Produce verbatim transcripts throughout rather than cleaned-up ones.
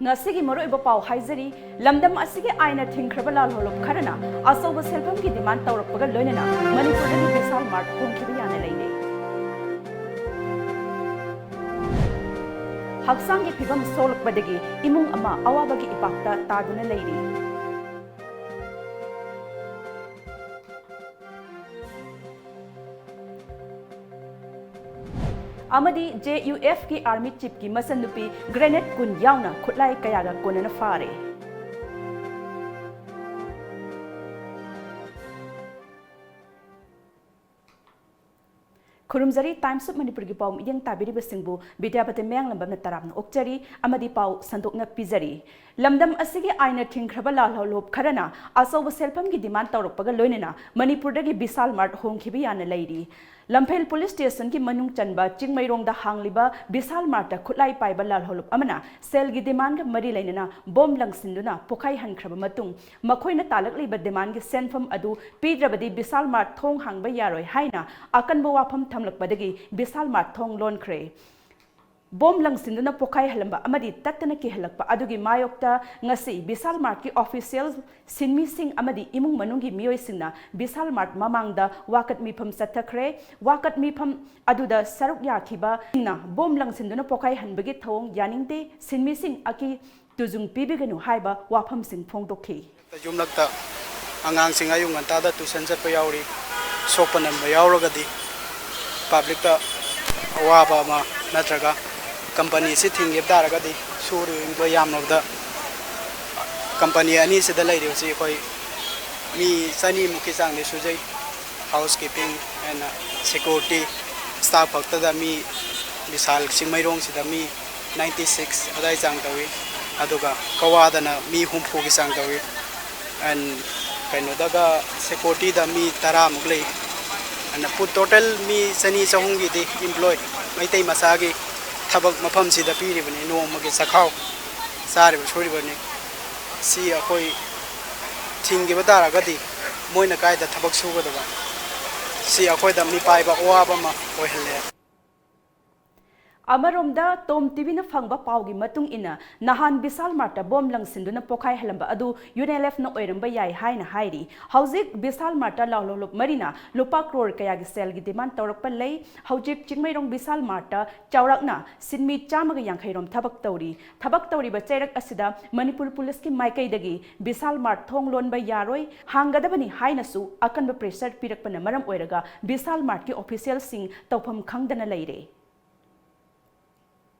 ꯉꯁꯤꯒꯤ ꯃꯔꯨꯑꯣꯏꯕ ꯄꯥꯎ ꯍꯥꯏꯖꯔꯤ꯫ ꯂꯝꯗꯝ ꯑꯁꯤꯒꯤ ꯑꯥꯏꯟꯅ ꯊꯤꯡꯈ꯭ꯔꯕ ꯂꯥꯜꯍꯧꯂꯨꯞ ꯈꯔꯅ ꯑꯆꯧꯕ ꯁꯦꯜꯐꯝꯒꯤ ꯗꯤꯃꯥꯟ ꯇꯧꯔꯛꯄꯒ ꯂꯣꯏꯅꯅ ꯃꯅꯤꯄꯨꯔꯗꯒꯤ ꯕꯤꯁꯥꯜ ꯃꯥꯔꯠ ꯍꯣꯡꯈꯤꯕ ꯌꯥꯅ ꯂꯩꯔꯦ꯫ ꯍꯛꯆꯥꯡꯒꯤ ꯐꯤꯕꯝ ꯁꯣꯛꯂꯛꯄꯗꯒꯤ ꯏꯃꯨꯡ ꯑꯃ ꯑꯋꯥꯕꯒꯤ ꯏꯄꯥꯛꯇ ꯇꯥꯗꯨꯅ ꯂꯩꯔꯤ꯫ ꯑꯃꯗꯤ JUFꯀꯤ army chiefꯀꯤ ꯃꯆꯟꯅꯨꯄꯤ grenade ꯀꯨꯟ ꯌꯥꯎꯅ ꯈꯨꯠꯂꯥꯏ ꯀꯌꯥꯒ ꯀꯣꯟꯅꯅ ꯐꯥꯔꯦ꯫ ꯈꯨꯔꯨꯝꯖꯔꯤ꯫ Times of ꯃꯅꯤꯄꯨꯔꯒꯤ ꯄꯥꯎ ꯃꯤꯠꯌꯦꯡ ꯇꯥꯕꯤꯔꯤꯕꯁꯤꯡꯕꯨ ꯕꯤꯗ꯭ꯌꯥꯄꯇꯤ ꯃꯌꯥꯡꯂꯝꯕꯝꯅ ꯇꯔꯥꯝꯅ ꯑꯣꯛꯆꯔꯤ ꯑꯃꯗꯤ ꯄꯥꯎ ꯁꯟꯗꯣꯛꯅ ꯄꯤꯖꯔꯤ꯫ ꯂꯝꯗꯝ ꯑꯁꯤꯒꯤ ꯑꯥꯏꯟꯅ ꯊꯤꯡꯈ꯭ꯔꯕ ꯂꯥꯜꯍꯧꯂꯨꯞ ꯈꯔꯅ ꯑꯆꯧꯕ ꯁꯦꯜꯐꯝꯒꯤ ꯗꯤꯃꯥꯟ ꯇꯧꯔꯛꯄꯒ ꯂꯣꯏꯅꯅ ꯃꯅꯤꯄꯨꯔꯗꯒꯤ ꯕꯤꯁꯥꯜ ꯃꯥꯔꯠ ꯍꯣꯡꯈꯤꯕ ꯌꯥꯅ ꯂꯩꯔꯤ꯫ ꯂꯝꯐꯦꯜ ꯄꯨꯂꯤꯁ ꯁ꯭ꯇꯦꯁꯟꯒꯤ ꯃꯅꯨꯡ ꯆꯟꯕ ꯆꯤꯡꯃꯩꯔꯣꯡꯗ ꯍꯥꯡꯂꯤꯕ ꯕꯤꯁꯥꯜ ꯃꯥꯔꯠꯇ ꯈꯨꯠꯂꯥꯏ ꯄꯥꯏꯕ ꯂꯥꯜꯍꯧꯂꯨꯞ ꯑꯃꯅ ꯁꯦꯜꯒꯤ ꯗꯤꯃꯥꯟꯒ ꯃꯔꯤ ꯂꯩꯅꯅ ꯕꯣꯝ ꯂꯪꯁꯤꯟꯗꯨꯅ ꯄꯣꯈꯥꯏꯍꯟꯈ꯭ꯔꯕ ꯃꯇꯨꯡ, ꯃꯈꯣꯏꯅ ꯇꯥꯜꯂꯛꯂꯤꯕ ꯗꯤꯃꯥꯟꯒꯤ ꯁꯦꯟꯐꯝ ꯑꯗꯨ ꯄꯤꯗ꯭ꯔꯕꯗꯤ ꯕꯤꯁꯥꯜ ꯃꯥꯔꯠ ꯊꯣꯡ ꯍꯥꯡꯕ ꯌꯥꯔꯣꯏ ꯍꯥꯏꯅ ꯑꯀꯟꯕ ꯋꯥꯐꯝ ꯊꯝꯂꯛꯄꯗꯒꯤ ꯕꯤꯁꯥꯜ ꯃꯥꯔꯠ ꯊꯣꯡ ꯂꯣꯟꯈ꯭ꯔꯦ꯫ ꯕꯣꯝ ꯂꯪꯁꯤꯟꯗꯨꯅ ꯄꯣꯈꯥꯏꯍꯜꯂꯝꯕ ꯑꯃꯗꯤ ꯇꯠꯇꯅ ꯀꯤꯍꯜꯂꯛꯄ ꯑꯗꯨꯒꯤ ꯃꯥꯌꯣꯛꯇ ꯉꯁꯤ ꯕꯤꯁꯥꯜ ꯃꯥꯔꯠꯀꯤ official, ꯁꯤꯟꯃꯤꯁꯤꯡ ꯑꯃꯗꯤ ꯏꯃꯨꯡ ꯃꯅꯨꯡꯒꯤ ꯃꯤꯑꯣꯏꯁꯤꯡꯅ ꯕꯤꯁꯥꯜ ꯃꯥꯔꯠ ꯃꯃꯥꯡꯗ ꯋꯥꯀꯠ ꯃꯤꯐꯝ ꯆꯠꯊꯈ꯭ꯔꯦ꯫ ꯋꯥꯀꯠ ꯃꯤꯐꯝ ꯑꯗꯨꯗ ꯁꯔꯨꯛ ꯌꯥꯈꯤꯕꯁꯤꯡꯅ ꯕꯣꯝ ꯂꯪꯁꯤꯟꯗꯨꯅ ꯄꯣꯈꯥꯏꯍꯟꯕꯒꯤ ꯊꯧꯑꯣꯡ ꯌꯥꯅꯤꯡꯗꯦ, ꯁꯤꯟꯃꯤꯁꯤꯡ ꯑꯀꯤ ꯇꯨꯖꯨꯡ ꯄꯤꯕꯤꯒꯅꯨ ꯍꯥꯏꯕ ꯋꯥꯐꯝꯁꯤꯡ ꯐꯣꯡꯗꯣꯛꯈꯤ꯫ ꯌꯨꯝꯂꯛꯇ ꯑꯉꯥꯡꯁꯤꯡ ꯑꯌꯨꯛ ꯉꯟꯇꯥꯗ tuition ꯆꯠꯄ ꯌꯥꯎꯔꯤ꯫ ꯁꯣꯛꯄ ꯅꯟꯕ ꯌꯥꯎꯔꯒꯗꯤ publicꯇ ꯑꯋꯥꯕ ꯑꯃ, ꯅꯠꯇ꯭ꯔꯒ companyꯁꯤ ꯊꯤꯡꯈꯤꯕ ꯇꯥꯔꯒꯗꯤ ꯁꯨꯔꯤꯕ ꯌꯥꯝꯂꯕꯗ company ꯑꯅꯤꯁꯤꯗ ꯂꯩꯔꯤꯕꯁꯤ ꯑꯩꯈꯣꯏ ꯃꯤ ꯆꯅꯤꯃꯨꯛꯀꯤ ꯆꯥꯡꯗꯤ ꯁꯨꯖꯩ꯫ Housekeeping and security staff ꯈꯛꯇꯗ ꯃꯤ ꯕꯤꯁꯥꯜ ꯆꯤꯡꯃꯩꯔꯣꯡꯁꯤꯗ ꯃꯤ ninety six ꯑꯗꯥꯏ ꯆꯥꯡ ꯇꯧꯏ꯫ ꯑꯗꯨꯒ ꯀꯋꯥꯗꯅ ꯃꯤ ꯍꯨꯝꯐꯨꯒꯤ ꯆꯥꯡ ꯇꯧꯏ꯫ And ꯀꯩꯅꯣꯗꯒ securityꯗ ꯃꯤ ꯇꯔꯥꯃꯨꯛ ꯂꯩ꯫ ꯑꯗꯨꯅ ꯄꯨ-, total ꯃꯤ ꯆꯅꯤ ꯆꯍꯨꯝꯒꯤꯗꯤ employ ꯃꯩꯇꯩ ꯃꯆꯥꯒꯤ ꯊꯕꯛ ꯃꯐꯝꯁꯤꯗ ꯄꯤꯔꯤꯕꯅꯤ, ꯅꯣꯡꯃꯒꯤ ꯆꯈꯥꯎ ꯆꯥꯔꯤꯕ ꯁꯨꯔꯤꯕꯅꯤ꯫ ꯁꯤ ꯑꯩꯈꯣꯏ ꯊꯤꯡꯈꯤꯕ ꯇꯥꯔꯒꯗꯤ ꯃꯣꯏꯅ ꯀꯥꯏꯗ ꯊꯕꯛ ꯁꯨꯒꯗꯕ? ꯁꯤ ꯑꯩꯈꯣꯏꯗ ꯃꯤꯄꯥꯏꯕ ꯑꯋꯥꯕ ꯑꯃ ꯑꯣꯏꯍꯜꯂꯦ꯫ ꯑꯃꯔꯣꯝꯗ, ꯇꯣꯝ ꯇꯤꯚꯤꯅ ꯐꯪꯕ ꯄꯥꯎꯒꯤ ꯃꯇꯨꯡ ꯏꯟꯅ, ꯅꯍꯥꯟ ꯕꯤꯁꯥꯜ ꯃꯥꯔꯠꯇ ꯕꯣꯝ ꯂꯪꯁꯤꯟꯗꯨꯅ ꯄꯣꯈꯥꯏꯍꯜꯂꯝꯕ ꯑꯗꯨ ꯌꯨꯅꯦꯂꯦꯐꯅ ꯑꯣꯏꯔꯝꯕ ꯌꯥꯏ ꯍꯥꯏꯅ ꯍꯥꯏꯔꯤ꯫ ꯍꯧꯖꯤꯛ ꯕꯤꯁꯥꯜ ꯃꯥꯔꯠꯇ ꯂꯥꯎꯂꯣꯂꯨꯞ ꯃꯔꯤꯅ ꯂꯨꯄꯥ ꯀ꯭ꯔꯣꯔ ꯀꯌꯥꯒꯤ ꯁꯦꯜꯒꯤ ꯗꯤꯃꯥꯟ ꯇꯧꯔꯛꯄ ꯂꯩ꯫ ꯍꯧꯖꯤꯛ ꯆꯤꯡꯃꯩꯔꯣꯡ ꯕꯤꯁꯥꯜ ꯃꯥꯔꯠꯇ ꯆꯥꯎꯔꯥꯛꯅ ꯁꯤꯟꯃꯤ ꯆꯥꯝꯃꯒ ꯌꯥꯡꯈꯩ ꯔꯣꯝ ꯊꯕꯛ ꯇꯧꯔꯤ꯫ ꯊꯕꯛ ꯇꯧꯔꯤꯕ ꯆꯩꯔꯛ ꯑꯁꯤꯗ ꯃꯅꯤꯄꯨꯔ ꯄꯨꯂꯤꯁꯀꯤ ꯃꯥꯏꯀꯩꯗꯒꯤ ꯕꯤꯁꯥꯜ ꯃꯥꯔꯠ ꯊꯣꯡ ꯂꯣꯟꯕ ꯌꯥꯔꯣꯏ, ꯍꯥꯡꯒꯗꯕꯅꯤ ꯍꯥꯏꯅꯁꯨ ꯑꯀꯟꯕ ꯄ꯭ꯔꯦꯁꯔ ꯄꯤꯔꯛꯄꯅ ꯃꯔꯝ ꯑꯣꯏꯔꯒ ꯕꯤꯁꯥꯜ ꯃꯥꯔꯠꯀꯤ ꯑꯣꯐꯤꯁꯤꯌꯦꯜꯁꯤꯡ ꯇꯧꯐꯝ ꯈꯪꯗꯅ ꯂꯩꯔꯦ꯫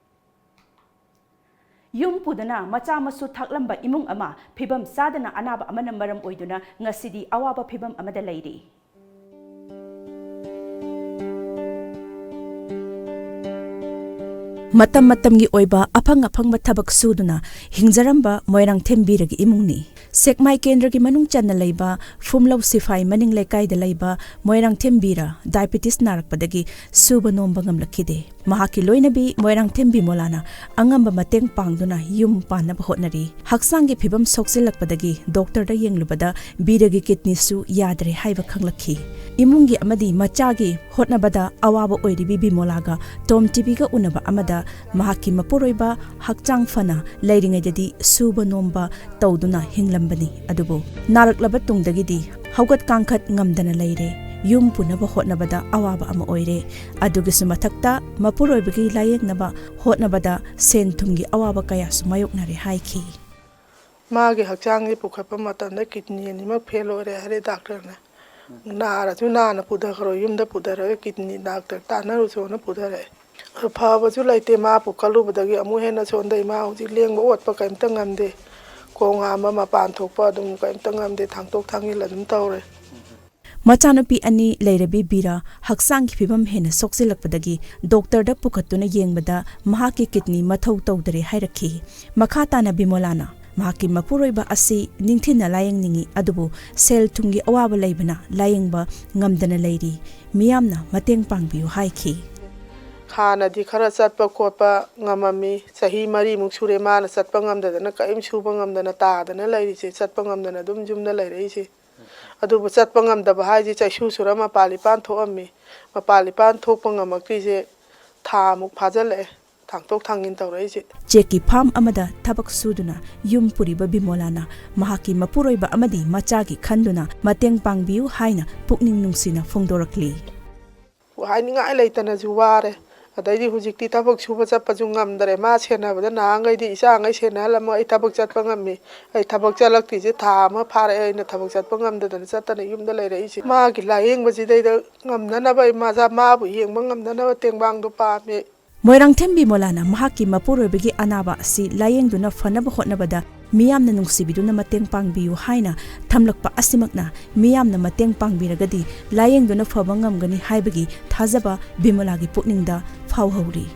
ꯌꯨꯝ ꯄꯨꯗꯨꯅ ꯃꯆꯥ ꯃꯁꯨ ꯊꯥꯛꯂꯝꯕ ꯏꯃꯨꯡ ꯑꯃ ꯐꯤꯕꯝ ꯆꯥꯗꯅ ꯑꯅꯥꯕ ꯑꯃꯅ ꯃꯔꯝ ꯑꯣꯏꯗꯨꯅ ꯉꯁꯤꯗꯤ ꯑꯋꯥꯕ ꯐꯤꯕꯝ ꯑꯃꯗ ꯂꯩꯔꯤ꯫ ꯃꯇꯝ ꯃꯇꯝꯒꯤ ꯑꯣꯏꯕ ꯑꯐꯪ ꯑꯐꯪꯕ ꯊꯕꯛ ꯁꯨꯗꯨꯅ ꯍꯤꯡꯖꯔꯝꯕ ꯃꯣꯏꯔꯥꯡꯊꯦꯝ ꯕꯤꯔꯒꯤ ꯏꯃꯨꯡꯅꯤ꯫ ꯁꯦꯛꯃꯥꯏ ꯀꯦꯟꯗ꯭ꯔꯒꯤ ꯃꯅꯨꯡ ꯆꯟꯅ ꯂꯩꯕ ꯐꯨꯝꯂꯧ ꯁꯤꯐꯥꯏ ꯃꯅꯤꯡ ꯂꯩꯀꯥꯏꯗ ꯂꯩꯕ ꯃꯣꯏꯔꯥꯡꯊꯦꯝ ꯕꯤꯔ ꯗꯥꯏꯕꯤꯇꯤꯁ ꯅꯥꯔꯛꯄꯗꯒꯤ ꯁꯨꯕ ꯅꯣꯝꯕ ꯉꯝꯂꯛꯈꯤꯗꯦ꯫ ꯃꯍꯥꯛꯀꯤ ꯂꯣꯏꯅꯕꯤ ꯃꯣꯏꯔꯥꯡꯊꯦꯝ ꯕꯤꯃꯣꯂꯥꯅ ꯑꯉꯝꯕ ꯃꯇꯦꯡ ꯄꯥꯡꯗꯨꯅ ꯌꯨꯝ ꯄꯥꯟꯅꯕ ꯍꯣꯠꯅꯔꯤ꯫ ꯍꯛꯆꯥꯡꯒꯤ ꯐꯤꯕꯝ ꯁꯣꯛꯆꯤꯜꯂꯛꯄꯗꯒꯤ ꯗꯣꯛꯇꯔꯗ ꯌꯦꯡꯂꯨꯕꯗ ꯕꯤꯔꯒꯤ ꯀꯤꯗꯅꯤꯁꯨ ꯌꯥꯗ꯭ꯔꯦ ꯍꯥꯏꯕ ꯈꯪꯂꯛꯈꯤ꯫ ꯏꯃꯨꯡꯒꯤ ꯑꯃꯗꯤ ꯃꯆꯥꯒꯤ ꯍꯣꯠꯅꯕꯗ ꯑꯋꯥꯕ ꯑꯣꯏꯔꯤꯕꯤ ꯕꯤꯃꯣꯂꯥꯒ ꯇꯣꯝ ꯇꯤꯚꯤꯒ ꯎꯅꯕ ꯑꯃꯗ ꯃꯍꯥꯛꯀꯤ ꯃꯄꯨꯔꯣꯏꯕ ꯍꯛꯆꯥꯡ ꯐꯅ ꯂꯩꯔꯤꯉꯩꯗꯗꯤ ꯁꯨꯕ ꯅꯣꯝꯕ ꯇꯧꯗꯨꯅ ꯍꯤꯡꯂꯝꯕꯅꯤ꯫ ꯑꯗꯨꯕꯨ ꯅꯥꯔꯛꯂꯕ ꯇꯨꯡꯗꯒꯤꯗꯤ ꯍꯧꯒꯠ ꯀꯥꯡꯈꯠ ꯉꯝꯗꯅ ꯂꯩꯔꯦ꯫ ꯌꯨꯝ ꯄꯨꯅꯕ ꯍꯣꯠꯅꯕꯗ ꯑꯋꯥꯕ ꯑꯃ ꯑꯣꯏꯔꯦ꯫ ꯑꯗꯨꯒꯤꯁꯨ ꯃꯊꯛꯇ ꯃꯄꯨꯔꯣꯏꯕꯒꯤ ꯂꯥꯌꯦꯡꯅꯕ ꯍꯣꯠꯅꯕꯗ ꯁꯦꯟ ꯊꯨꯝꯒꯤ ꯑꯋꯥꯕ ꯀꯌꯥꯁꯨ ꯃꯥꯌꯣꯛꯅꯔꯦ ꯍꯥꯏꯈꯤ꯫ ꯃꯥꯒꯤ ꯍꯛꯆꯥꯡꯁꯦ ꯄꯨꯈꯠꯄ ꯃꯇꯝꯗ ꯀꯤꯗꯅꯤ ꯑꯅꯤꯃꯛ ꯐꯦꯜ ꯑꯣꯏꯔꯦ ꯍꯥꯏꯔꯦ ꯗꯥꯛꯇꯔꯅ꯫ ꯅꯥꯔꯁꯨ ꯅꯥꯅ ꯄꯨꯊꯈ꯭ꯔꯣ, ꯌꯨꯝꯗ ꯄꯨꯊꯔꯒ ꯀꯤꯗꯅꯤ ꯗꯥꯛꯇꯔ ꯇꯥꯟꯅꯔꯨꯆꯣꯅ ꯄꯨꯊꯔꯛꯑꯦ꯫ ꯑꯗꯨ ꯐꯕꯁꯨ ꯂꯩꯇꯦ, ꯃꯥ ꯄꯨꯈꯠꯂꯨꯕꯗꯒꯤ ꯑꯃꯨꯛ ꯍꯦꯟꯅ ꯁꯣꯟꯊꯩ꯫ ꯃꯥ ꯍꯧꯖꯤꯛ ꯂꯦꯡꯕ ꯑꯣꯠꯄ ꯀꯔꯤꯝꯇ ꯉꯝꯗꯦ꯫ ꯈꯣꯡ ꯍꯥꯝꯕ, ꯃꯄꯥꯟ ꯊꯣꯛꯄ ꯑꯗꯨꯝ ꯀꯔꯤꯝꯇ ꯉꯝꯗꯦ, ꯊꯥꯡꯇꯣꯛ ꯊꯥꯡꯖꯤꯜ ꯑꯗꯨꯝ ꯇꯧꯔꯦ꯫ ꯃꯆꯥꯅꯨꯄꯤ ꯑꯅꯤ ꯂꯩꯔꯕꯤ ꯕꯤꯔꯥ ꯍꯛꯆꯥꯡꯒꯤ ꯐꯤꯕꯝ ꯍꯦꯟꯅ ꯁꯣꯛꯆꯤꯜꯂꯛꯄꯗꯒꯤ ꯗꯣꯛꯇꯔꯗ ꯄꯨꯈꯠꯇꯨꯅ ꯌꯦꯡꯕꯗ ꯃꯍꯥꯛꯀꯤ ꯀꯤꯗꯅꯤ ꯃꯊꯧ ꯇꯧꯗꯔꯦ ꯍꯥꯏꯔꯛꯈꯤ꯫ ꯃꯈꯥ ꯇꯥꯅ ꯕꯤꯃꯣꯂꯥꯅ ꯃꯍꯥꯛꯀꯤ ꯃꯄꯨꯔꯣꯏꯕ ꯑꯁꯤ ꯅꯤꯡꯊꯤꯅ ꯂꯥꯌꯦꯡꯅꯤꯡꯏ, ꯑꯗꯨꯕꯨ ꯁꯦꯜ ꯊꯨꯝꯒꯤ ꯑꯋꯥꯕ ꯂꯩꯕꯅ ꯂꯥꯌꯦꯡꯕ ꯉꯝꯗꯅ ꯂꯩꯔꯤ꯫ ꯃꯤꯌꯥꯝꯅ ꯃꯇꯦꯡ ꯄꯥꯡꯕꯤꯌꯨ ꯍꯥꯏꯈꯤ꯫ ꯍꯥꯟꯅꯗꯤ ꯈꯔ ꯆꯠꯄ ꯈꯣꯠꯄ ꯉꯝꯃꯝꯃꯤ꯫ ꯆꯍꯤ ꯃꯔꯤꯃꯨꯛ ꯁꯨꯔꯦ ꯃꯥꯅ ꯆꯠꯄ ꯉꯝꯗꯗꯅ, ꯀꯔꯤꯝ ꯁꯨꯕ ꯉꯝꯗꯅ ꯇꯥꯗꯅ ꯂꯩꯔꯤꯁꯦ, ꯆꯠꯄ ꯉꯝꯗꯅ ꯑꯗꯨꯝ ꯌꯨꯝꯗ ꯂꯩꯔꯛꯏꯁꯦ꯫ ꯑꯗꯨꯕꯨ ꯆꯠꯄ ꯉꯝꯗꯕ ꯍꯥꯏꯁꯦ ꯆꯩꯁꯨ ꯁꯨꯔ ꯃꯄꯥꯟ ꯏꯄꯥꯟ ꯊꯣꯛꯑꯝꯃꯤ꯫ ꯃꯄꯥꯟ ꯏꯄꯥꯟ ꯊꯣꯛꯄ ꯉꯝꯃꯛꯇ꯭ꯔꯤꯁꯦ ꯊꯥꯃꯨꯛ ꯐꯥꯖꯤꯜꯂꯛꯑꯦ ꯊꯥꯡꯇꯣꯛ ꯊꯥꯡꯖꯤꯟ ꯇꯧꯔꯛꯏꯁꯦ꯫ ꯆꯦꯛꯀꯤ ꯐꯥꯝ ꯑꯃꯗ ꯊꯕꯛ ꯁꯨꯗꯨꯅ ꯌꯨꯝ ꯄꯨꯔꯤꯕ ꯕꯤꯃꯣꯂꯥꯅ ꯃꯍꯥꯛꯀꯤ ꯃꯄꯨꯔꯣꯏꯕ ꯑꯃꯗꯤ ꯃꯆꯥꯒꯤ ꯈꯟꯗꯨꯅ ꯃꯇꯦꯡ ꯄꯥꯡꯕꯤꯌꯨ ꯍꯥꯏꯅ ꯄꯨꯛꯅꯤꯡ ꯅꯨꯡꯁꯤꯅ ꯐꯣꯡꯗꯣꯔꯛꯂꯤ꯫ ꯍꯥꯏꯅꯤꯡꯉꯥꯏ ꯂꯩꯇꯅꯁꯨ ꯋꯥꯔꯦ꯫ ꯑꯗꯩꯗꯤ ꯍꯧꯖꯤꯛꯇꯤ ꯊꯕꯛ ꯁꯨꯕ ꯆꯠꯄꯁꯨ ꯉꯝꯗ꯭ꯔꯦ꯫ ꯃꯥ ꯁꯦꯟꯅꯕꯗ ꯅꯍꯥꯟꯈꯩꯗꯤ ꯏꯆꯥꯉꯩ ꯁꯦꯟꯅꯍꯜꯂꯝꯃ ꯑꯩ ꯊꯕꯛ ꯆꯠꯄ ꯉꯝꯃꯤ꯫ ꯑꯩ ꯊꯕꯛ ꯆꯠꯂꯛꯇ꯭ꯔꯤꯁꯦ ꯊꯥ ꯑꯃ ꯐꯥꯔꯛꯑꯦ ꯑꯩꯅ ꯊꯕꯛ ꯆꯠꯄ ꯉꯝꯗꯗꯅ ꯆꯠꯇꯅ ꯌꯨꯝꯗ ꯂꯩꯔꯛꯏꯁꯦ꯫ ꯃꯥꯒꯤ ꯂꯥꯏꯌꯦꯡꯕꯁꯤꯗꯩꯗ ꯉꯝꯅꯅꯕ, ꯑꯩ ꯃꯆꯥ ꯃꯥꯕꯨ ꯌꯦꯡꯕ ꯉꯝꯅꯅꯕ ꯇꯦꯡꯕꯥꯡꯗꯣ ꯄꯥꯝꯃꯦ꯫ ꯃꯣꯏꯔꯥꯡꯊꯦꯝ ꯕꯤꯃꯣꯂꯥꯅ ꯃꯍꯥꯛꯀꯤ ꯃꯄꯨꯔꯣꯏꯕꯒꯤ ꯑꯅꯥꯕ ꯑꯁꯤ ꯂꯥꯌꯦꯡꯗꯨꯅ ꯐꯅꯕ ꯍꯣꯠꯅꯕꯗ ꯃꯤꯌꯥꯝꯅ ꯅꯨꯡꯁꯤꯕꯤꯗꯨꯅ ꯃꯇꯦꯡ ꯄꯥꯡꯕꯤꯌꯨ ꯍꯥꯏꯅ ꯊꯝꯂꯛꯄ ꯑꯁꯤꯃꯛꯅ ꯃꯤꯌꯥꯝꯅ ꯃꯇꯦꯡ ꯄꯥꯡꯕꯤꯔꯒꯗꯤ ꯂꯥꯌꯦꯡꯗꯨꯅ ꯐꯕ ꯉꯝꯒꯅꯤ ꯍꯥꯏꯕꯒꯤ ꯊꯥꯖꯕ ꯕꯤꯃꯣꯂꯥꯒꯤ ꯄꯨꯛꯅꯤꯡꯗ ꯐꯥꯎꯍꯧꯔꯤ꯫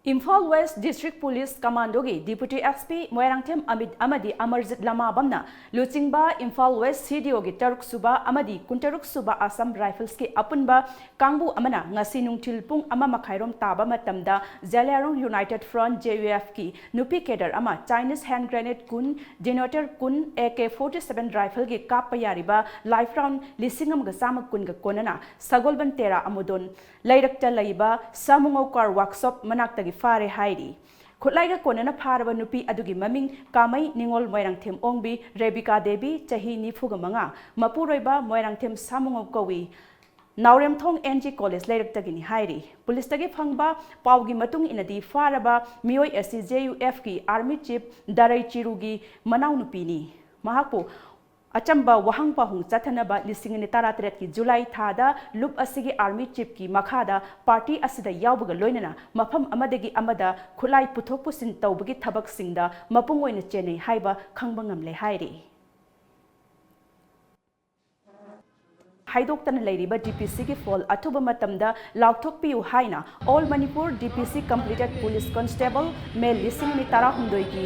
ꯏꯝꯐꯥꯜ ꯋꯦꯁ ꯗꯤꯁꯇ꯭ꯔꯤꯛ ꯄꯨꯂꯤꯁ ꯀꯃꯥꯟꯗꯣꯒꯤ deputy S P Moirangthem Amit ꯑꯃꯗꯤ ꯑꯃꯔꯖꯤꯠ ꯂꯃꯥꯕꯝꯅ ꯂꯨꯆꯤꯡꯕ ꯏꯝꯐꯥꯜ ꯋꯦꯁ ꯁꯤ ꯗꯤ ꯑꯣꯒꯤ ꯇꯔꯨꯛ ꯁꯨꯕ ꯑꯃꯗꯤ ꯀꯨꯟꯇꯔꯨꯛ ꯁꯨꯕ ꯑꯁꯥꯝ ꯔꯥꯏꯐꯜꯁꯀꯤ ꯑꯄꯨꯟꯕ ꯀꯥꯡꯕꯨ ꯑꯃꯅ ꯉꯁꯤ ꯅꯨꯡꯊꯤꯜ ꯄꯨꯡ ꯑꯃ ꯃꯈꯥꯏꯔꯣꯝ ꯇꯥꯕ ꯃꯇꯝꯗ Zeliangrong United front, J U ꯑꯦꯐꯀꯤ ꯅꯨꯄꯤ ꯀꯦꯗꯔ ꯑꯃ ꯆꯥꯏꯅꯤꯁ ꯍꯦꯟ ꯒ꯭ꯔꯦꯅꯦꯗ ꯀꯨꯟ, ꯗꯤꯅꯣꯇꯔ ꯀꯨꯟ, ꯑꯦ ꯀꯦ ꯐꯣꯔꯇꯤ ꯁꯚꯦꯟ ꯔꯥꯏꯐꯜꯒꯤ ꯀꯥꯞꯄ ꯌꯥꯔꯤꯕ ꯂꯥꯏꯐ ꯔꯥꯎꯟ ꯂꯤꯁꯤꯡ ꯑꯃꯒ ꯆꯥꯝꯃ ꯀꯨꯟꯒ ꯀꯣꯟꯅꯅ ꯁꯒꯣꯜꯕꯟ ꯇꯦꯔꯥ ꯑꯃꯨꯗꯣꯟ ꯂꯩꯔꯛꯇ ꯂꯩꯕ ꯁꯥꯃꯨꯉꯧ ꯀꯥꯔ ꯋꯥꯔꯛꯁꯣꯞ ꯃꯅꯥꯛꯇꯒꯤ ꯐꯥꯔꯦ ꯍꯥꯏꯔꯤ꯫ ꯈꯨꯠꯂꯥꯏꯒ ꯀꯣꯟꯅꯅ ꯐꯥꯔꯕ ꯅꯨꯄꯤ ꯑꯗꯨꯒꯤ ꯃꯃꯤꯡ ꯀꯥꯃꯩ ꯅꯤꯉꯣꯜ ꯃꯣꯏꯔꯥꯡꯊꯦꯝ ꯑꯣꯡꯕꯤ ꯔꯦꯕꯤꯀꯥ ꯗꯦꯕꯤ, ꯆꯍꯤ ꯅꯤꯐꯨꯒ ꯃꯉꯥ, ꯃꯄꯨꯔꯣꯏꯕ ꯃꯣꯏꯔꯥꯡꯊꯦꯝ ꯁꯥꯃꯨꯉꯧ ꯀꯧꯏ꯫ ꯅꯥꯎꯔꯦꯝꯊꯣꯡ ꯑꯦꯟ ꯖꯤ ꯀꯣꯂꯦꯖ ꯂꯩꯔꯛꯇꯒꯤꯅꯤ ꯍꯥꯏꯔꯤ꯫ ꯄꯨꯂꯤꯁꯇꯒꯤ ꯐꯪꯕ ꯄꯥꯎꯒꯤ ꯃꯇꯨꯡ ꯏꯟꯅꯗꯤ ꯐꯥꯔꯕ ꯃꯤꯑꯣꯏ ꯑꯁꯤ ꯖꯦ ꯌꯨ ꯑꯦꯐꯀꯤ ꯑꯥꯔꯃꯤ ꯆꯤꯐ ꯗꯔꯩ ꯆꯤꯔꯨꯒꯤ ꯃꯅꯥꯎꯅꯨꯄꯤꯅꯤ꯫ ꯃꯍꯥꯛꯄꯨ ꯑꯆꯝꯕ ꯋꯥꯍꯪ ꯄꯥꯎꯍꯪ ꯆꯠꯊꯅꯕ ꯂꯤꯁꯤꯡ ꯑꯅꯤ ꯇꯔꯥꯇꯔꯦꯠꯀꯤ ꯖꯨꯂꯥꯏ ꯊꯥꯗ ꯂꯨꯞ ꯑꯁꯤꯒꯤ ꯑꯥꯔꯃꯤ ꯆꯤꯐꯀꯤ ꯃꯈꯥꯗ ꯄꯥꯔꯇꯤ ꯑꯁꯤꯗ ꯌꯥꯎꯕꯒ ꯂꯣꯏꯅꯅ ꯃꯐꯝ ꯑꯃꯗꯒꯤ ꯑꯃꯗ ꯈꯨꯠꯂꯥꯏ ꯄꯨꯊꯣꯛ ꯄꯨꯁꯤꯟ ꯇꯧꯕꯒꯤ ꯊꯕꯛꯁꯤꯡꯗ ꯃꯄꯨꯡ ꯑꯣꯏꯅ ꯆꯦꯟꯅꯩ ꯍꯥꯏꯕ ꯈꯪꯕ ꯉꯝꯂꯦ ꯍꯥꯏꯔꯤ꯫ ꯍꯥꯏꯗꯣꯛꯇꯅ ꯂꯩꯔꯤꯕ ꯗꯤ ꯄꯤ ꯁꯤꯒꯤ ꯐꯣꯜ ꯑꯊꯨꯕ ꯃꯇꯝꯗ ꯂꯥꯎꯊꯣꯛꯄꯤꯌꯨ ꯍꯥꯏꯅ All Manipur D P C Completed Police Constable ꯃꯦꯜ ꯂꯤꯁꯤꯡ ꯑꯅꯤ ꯇꯔꯥꯍꯨꯝꯗꯣꯏꯒꯤ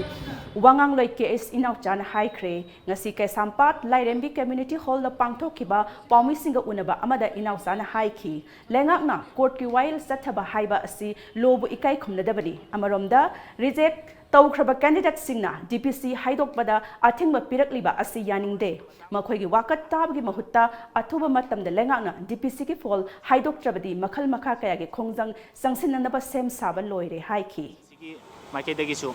ꯋꯥꯉꯥꯡꯂꯣꯏ ꯀꯦ ꯑꯩꯆ ꯏꯅꯥꯎꯆꯥꯅ ꯍꯥꯏꯈ꯭ꯔꯦ꯫ ꯉꯁꯤ ꯀꯩꯁꯥꯝꯄꯥꯠ ꯂꯥꯏꯔꯦꯝꯕꯤ ꯀꯝꯃ꯭ꯌꯨꯅꯤꯇꯤ ꯍꯣꯜꯗ ꯄꯥꯡꯊꯣꯛꯈꯤꯕ ꯄꯥꯎꯃꯤꯁꯤꯡꯒ ꯎꯅꯕ ꯑꯃꯗ ꯏꯅꯥꯎꯆꯥꯅ ꯍꯥꯏꯈꯤ, ꯂꯩꯉꯥꯛꯅ ꯀꯣꯔꯠꯀꯤ ꯋꯥꯌꯦꯜ ꯆꯠꯊꯕ ꯍꯥꯏꯕ ꯑꯁꯤ ꯂꯣꯕꯨ ꯏꯀꯥꯏ ꯈꯨꯝꯅꯗꯕꯅꯤ꯫ ꯑꯃꯔꯣꯝꯗ, ꯔꯤꯖꯦꯛ ꯇꯧꯈ꯭ꯔꯕ ꯀꯦꯟꯗꯤꯗꯦꯠꯁꯤꯡꯅ ꯗꯤ ꯄꯤ ꯁꯤ ꯍꯥꯏꯗꯣꯛꯄꯗ ꯑꯊꯤꯡꯕ ꯄꯤꯔꯛꯂꯤꯕ ꯑꯁꯤ ꯌꯥꯅꯤꯡꯗꯦ꯫ ꯃꯈꯣꯏꯒꯤ ꯋꯥꯀꯠ ꯇꯥꯕꯒꯤ ꯃꯍꯨꯠꯇ ꯑꯊꯨꯕ ꯃꯇꯝꯗ ꯂꯩꯉꯥꯛꯅ ꯗꯤ ꯄꯤ ꯁꯤꯒꯤ ꯐꯣꯜ ꯍꯥꯏꯗꯣꯛꯇ꯭ꯔꯕꯗꯤ ꯃꯈꯜ ꯃꯈꯥ ꯀꯌꯥꯒꯤ ꯈꯣꯡꯖꯪ ꯆꯪꯁꯤꯟꯅꯅꯕ ꯁꯦꯝ ꯁꯥꯕ ꯂꯣꯏꯔꯦ ꯍꯥꯏꯈꯤ꯫ ꯁꯤꯒꯤ ꯃꯥꯏꯀꯩꯗꯒꯤꯁꯨ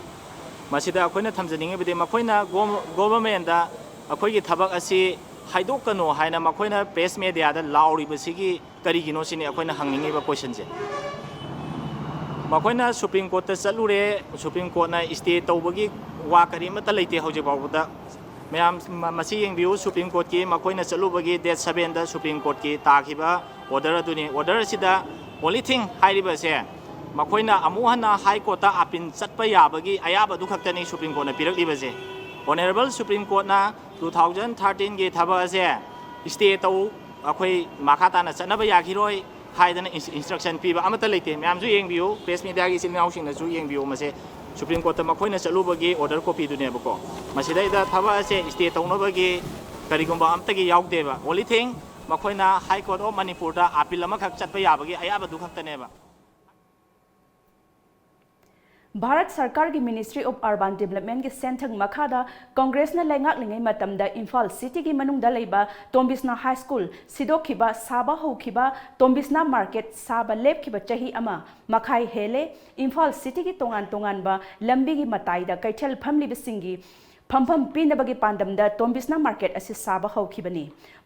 ꯃꯁꯤꯗ ꯑꯩꯈꯣꯏꯅ ꯊꯝꯖꯅꯤꯡꯉꯤꯕꯗꯤ, ꯃꯈꯣꯏꯅ ꯒꯣ-, ꯒꯣꯚꯔꯟꯃꯦꯟꯗ ꯑꯩꯈꯣꯏꯒꯤ ꯊꯕꯛ ꯑꯁꯤ ꯍꯥꯏꯗꯣꯛꯀꯅꯨ ꯍꯥꯏꯅ ꯃꯈꯣꯏꯅ ꯄ꯭ꯔꯦꯁ ꯃꯦꯗꯤꯌꯥꯗ ꯂꯥꯎꯔꯤꯕꯁꯤꯒꯤ ꯀꯔꯤꯒꯤꯅꯣ ꯁꯤꯅꯤ ꯑꯩꯈꯣꯏꯅ ꯍꯪꯅꯤꯡꯉꯤꯕ ꯀꯣꯏꯁꯟꯁꯦ꯫ ꯃꯈꯣꯏꯅ ꯁꯨꯄ꯭ꯔꯤꯝ ꯀꯣꯔꯠꯇ ꯆꯠꯂꯨꯔꯦ, ꯁꯨꯄ꯭ꯔꯤꯝ ꯀꯣꯔꯠꯅ ꯁ꯭ꯇꯦ ꯇꯧꯕꯒꯤ ꯋꯥ ꯀꯔꯤꯃꯠꯇ ꯂꯩꯇꯦ ꯍꯧꯖꯤꯛ ꯐꯥꯎꯕꯗ꯫ ꯃꯌꯥꯝ ꯃ-, ꯃꯁꯤ ꯌꯦꯡꯕꯤꯌꯨ, ꯁꯨꯄ꯭ꯔꯤꯝ ꯀꯣꯔꯠꯀꯤ ꯃꯈꯣꯏꯅ ꯆꯠꯂꯨꯕꯒꯤ ꯗꯦꯠ ꯁꯕꯦꯟꯗ ꯁꯨꯄ꯭ꯔꯤꯝ ꯀꯣꯔꯠꯀꯤ ꯇꯥꯈꯤꯕ ꯑꯣꯔꯗꯔ ꯑꯗꯨꯅꯤ꯫ ꯑꯣꯔꯗꯔ ꯑꯁꯤꯗ only thing ꯍꯥꯏꯔꯤꯕꯁꯦ, ꯃꯈꯣꯏꯅ ꯑꯃꯨꯛ ꯍꯟꯅ ꯍꯥꯏ ꯀꯣꯔꯠꯇ ꯑꯄꯤꯜ ꯆꯠꯄ ꯌꯥꯕꯒꯤ ꯑꯌꯥꯕꯗꯨ ꯈꯛꯇꯅꯤ ꯁꯨꯄ꯭ꯔꯤꯝ ꯀꯣꯔꯠꯅ ꯄꯤꯔꯛꯂꯤꯕꯁꯦ꯫ ꯑꯣꯅꯔꯦꯕꯜ ꯁꯨꯄ꯭ꯔꯤꯝ ꯀꯣꯔꯠꯅ ꯇꯨ ꯊꯥꯎꯖꯟ ꯊꯥꯔꯇꯤꯟꯒꯤ ꯊꯕꯛ ꯑꯁꯦ ꯁ꯭ꯇꯦ ꯇꯧ, ꯑꯩꯈꯣꯏ ꯃꯈꯥ ꯇꯥꯅ ꯆꯠꯅꯕ ꯌꯥꯈꯤꯔꯣꯏ ꯍꯥꯏꯗꯅ ꯏꯟꯁ-, ꯏꯟꯁꯇ꯭ꯔꯛꯁꯟ ꯄꯤꯕ ꯑꯃꯠꯇ ꯂꯩꯇꯦ꯫ ꯃꯌꯥꯝꯁꯨ ꯌꯦꯡꯕꯤꯌꯨ, ꯄ꯭ꯔꯦꯁ ꯃꯦꯗꯤꯌꯥꯒꯤ ꯏꯆꯤꯜ ꯏꯅꯥꯎꯁꯤꯡꯅꯁꯨ ꯌꯦꯡꯕꯤꯌꯨ, ꯃꯁꯦ ꯁꯨꯄ꯭ꯔꯤꯝ ꯀꯣꯔꯠꯇ ꯃꯈꯣꯏꯅ ꯆꯠꯂꯨꯕꯒꯤ ꯑꯣꯔꯗꯔ ꯀꯣꯄꯤꯗꯨꯅꯦꯕꯀꯣ꯫ ꯃꯁꯤꯗꯩꯗ ꯊꯕꯛ ꯑꯁꯦ ꯁ꯭ꯇꯦ ꯇꯧꯅꯕꯒꯤ ꯀꯔꯤꯒꯨꯝꯕ ꯑꯝꯇꯒꯤ ꯌꯥꯎꯗꯦꯕ꯫ Only thing, ꯃꯈꯣꯏꯅ ꯍꯥꯏ ꯀꯣꯔꯠ ꯑꯣꯐ ꯃꯅꯤꯄꯨꯔꯗ ꯑꯄꯤꯜ ꯑꯃꯈꯛ ꯆꯠꯄ ꯌꯥꯕꯒꯤ ꯑꯌꯥꯕꯗꯨ ꯈꯛꯇꯅꯦꯕ꯫ ꯚꯥꯔꯠ ꯁꯔꯀꯥꯔꯒꯤ ꯃꯤꯅꯤꯁꯇ꯭ꯔꯤ ꯑꯣꯐ ꯑꯔꯕꯥꯟ ꯗꯤꯕꯂꯞꯃꯦꯟꯒꯤ ꯁꯦꯟꯊꯪ ꯃꯈꯥꯗ ꯀꯪꯒ꯭ꯔꯦꯁꯅ ꯂꯩꯉꯥꯛꯂꯤꯉꯩ ꯃꯇꯝꯗ ꯏꯝꯐꯥꯜ ꯁꯤꯇꯤꯒꯤ ꯃꯅꯨꯡꯗ ꯂꯩꯕ ꯇꯣꯝꯕꯤꯁꯅꯥ ꯍꯥꯏ ꯁ꯭ꯀꯨꯜ ꯁꯤꯗꯣꯛꯈꯤꯕ, ꯁꯥꯕ ꯍꯧꯈꯤꯕ ꯇꯣꯝꯕꯤꯁꯅꯥ ꯃꯥꯔꯀꯦꯠ ꯁꯥꯕ ꯂꯦꯞꯈꯤꯕ ꯆꯍꯤ ꯑꯃ ꯃꯈꯥꯏ ꯍꯦꯜꯂꯦ꯫ ꯏꯝꯐꯥꯜ ꯁꯤꯇꯤꯒꯤ ꯇꯣꯉꯥꯟ ꯇꯣꯉꯥꯟꯕ ꯂꯝꯕꯤꯒꯤ ꯃꯇꯥꯏꯗ ꯀꯩꯊꯦꯜ ꯐꯝꯂꯤꯕꯁꯤꯡꯒꯤ ꯐꯝꯐꯝ ꯄꯤꯅꯕꯒꯤ ꯄꯥꯟꯗꯝꯗ ꯇꯣꯝꯕꯤꯁꯅꯥ ꯃꯥꯔꯀꯦꯠ ꯑꯁꯤ ꯁꯥꯕ ꯍꯧꯈꯤꯕꯅꯤ꯫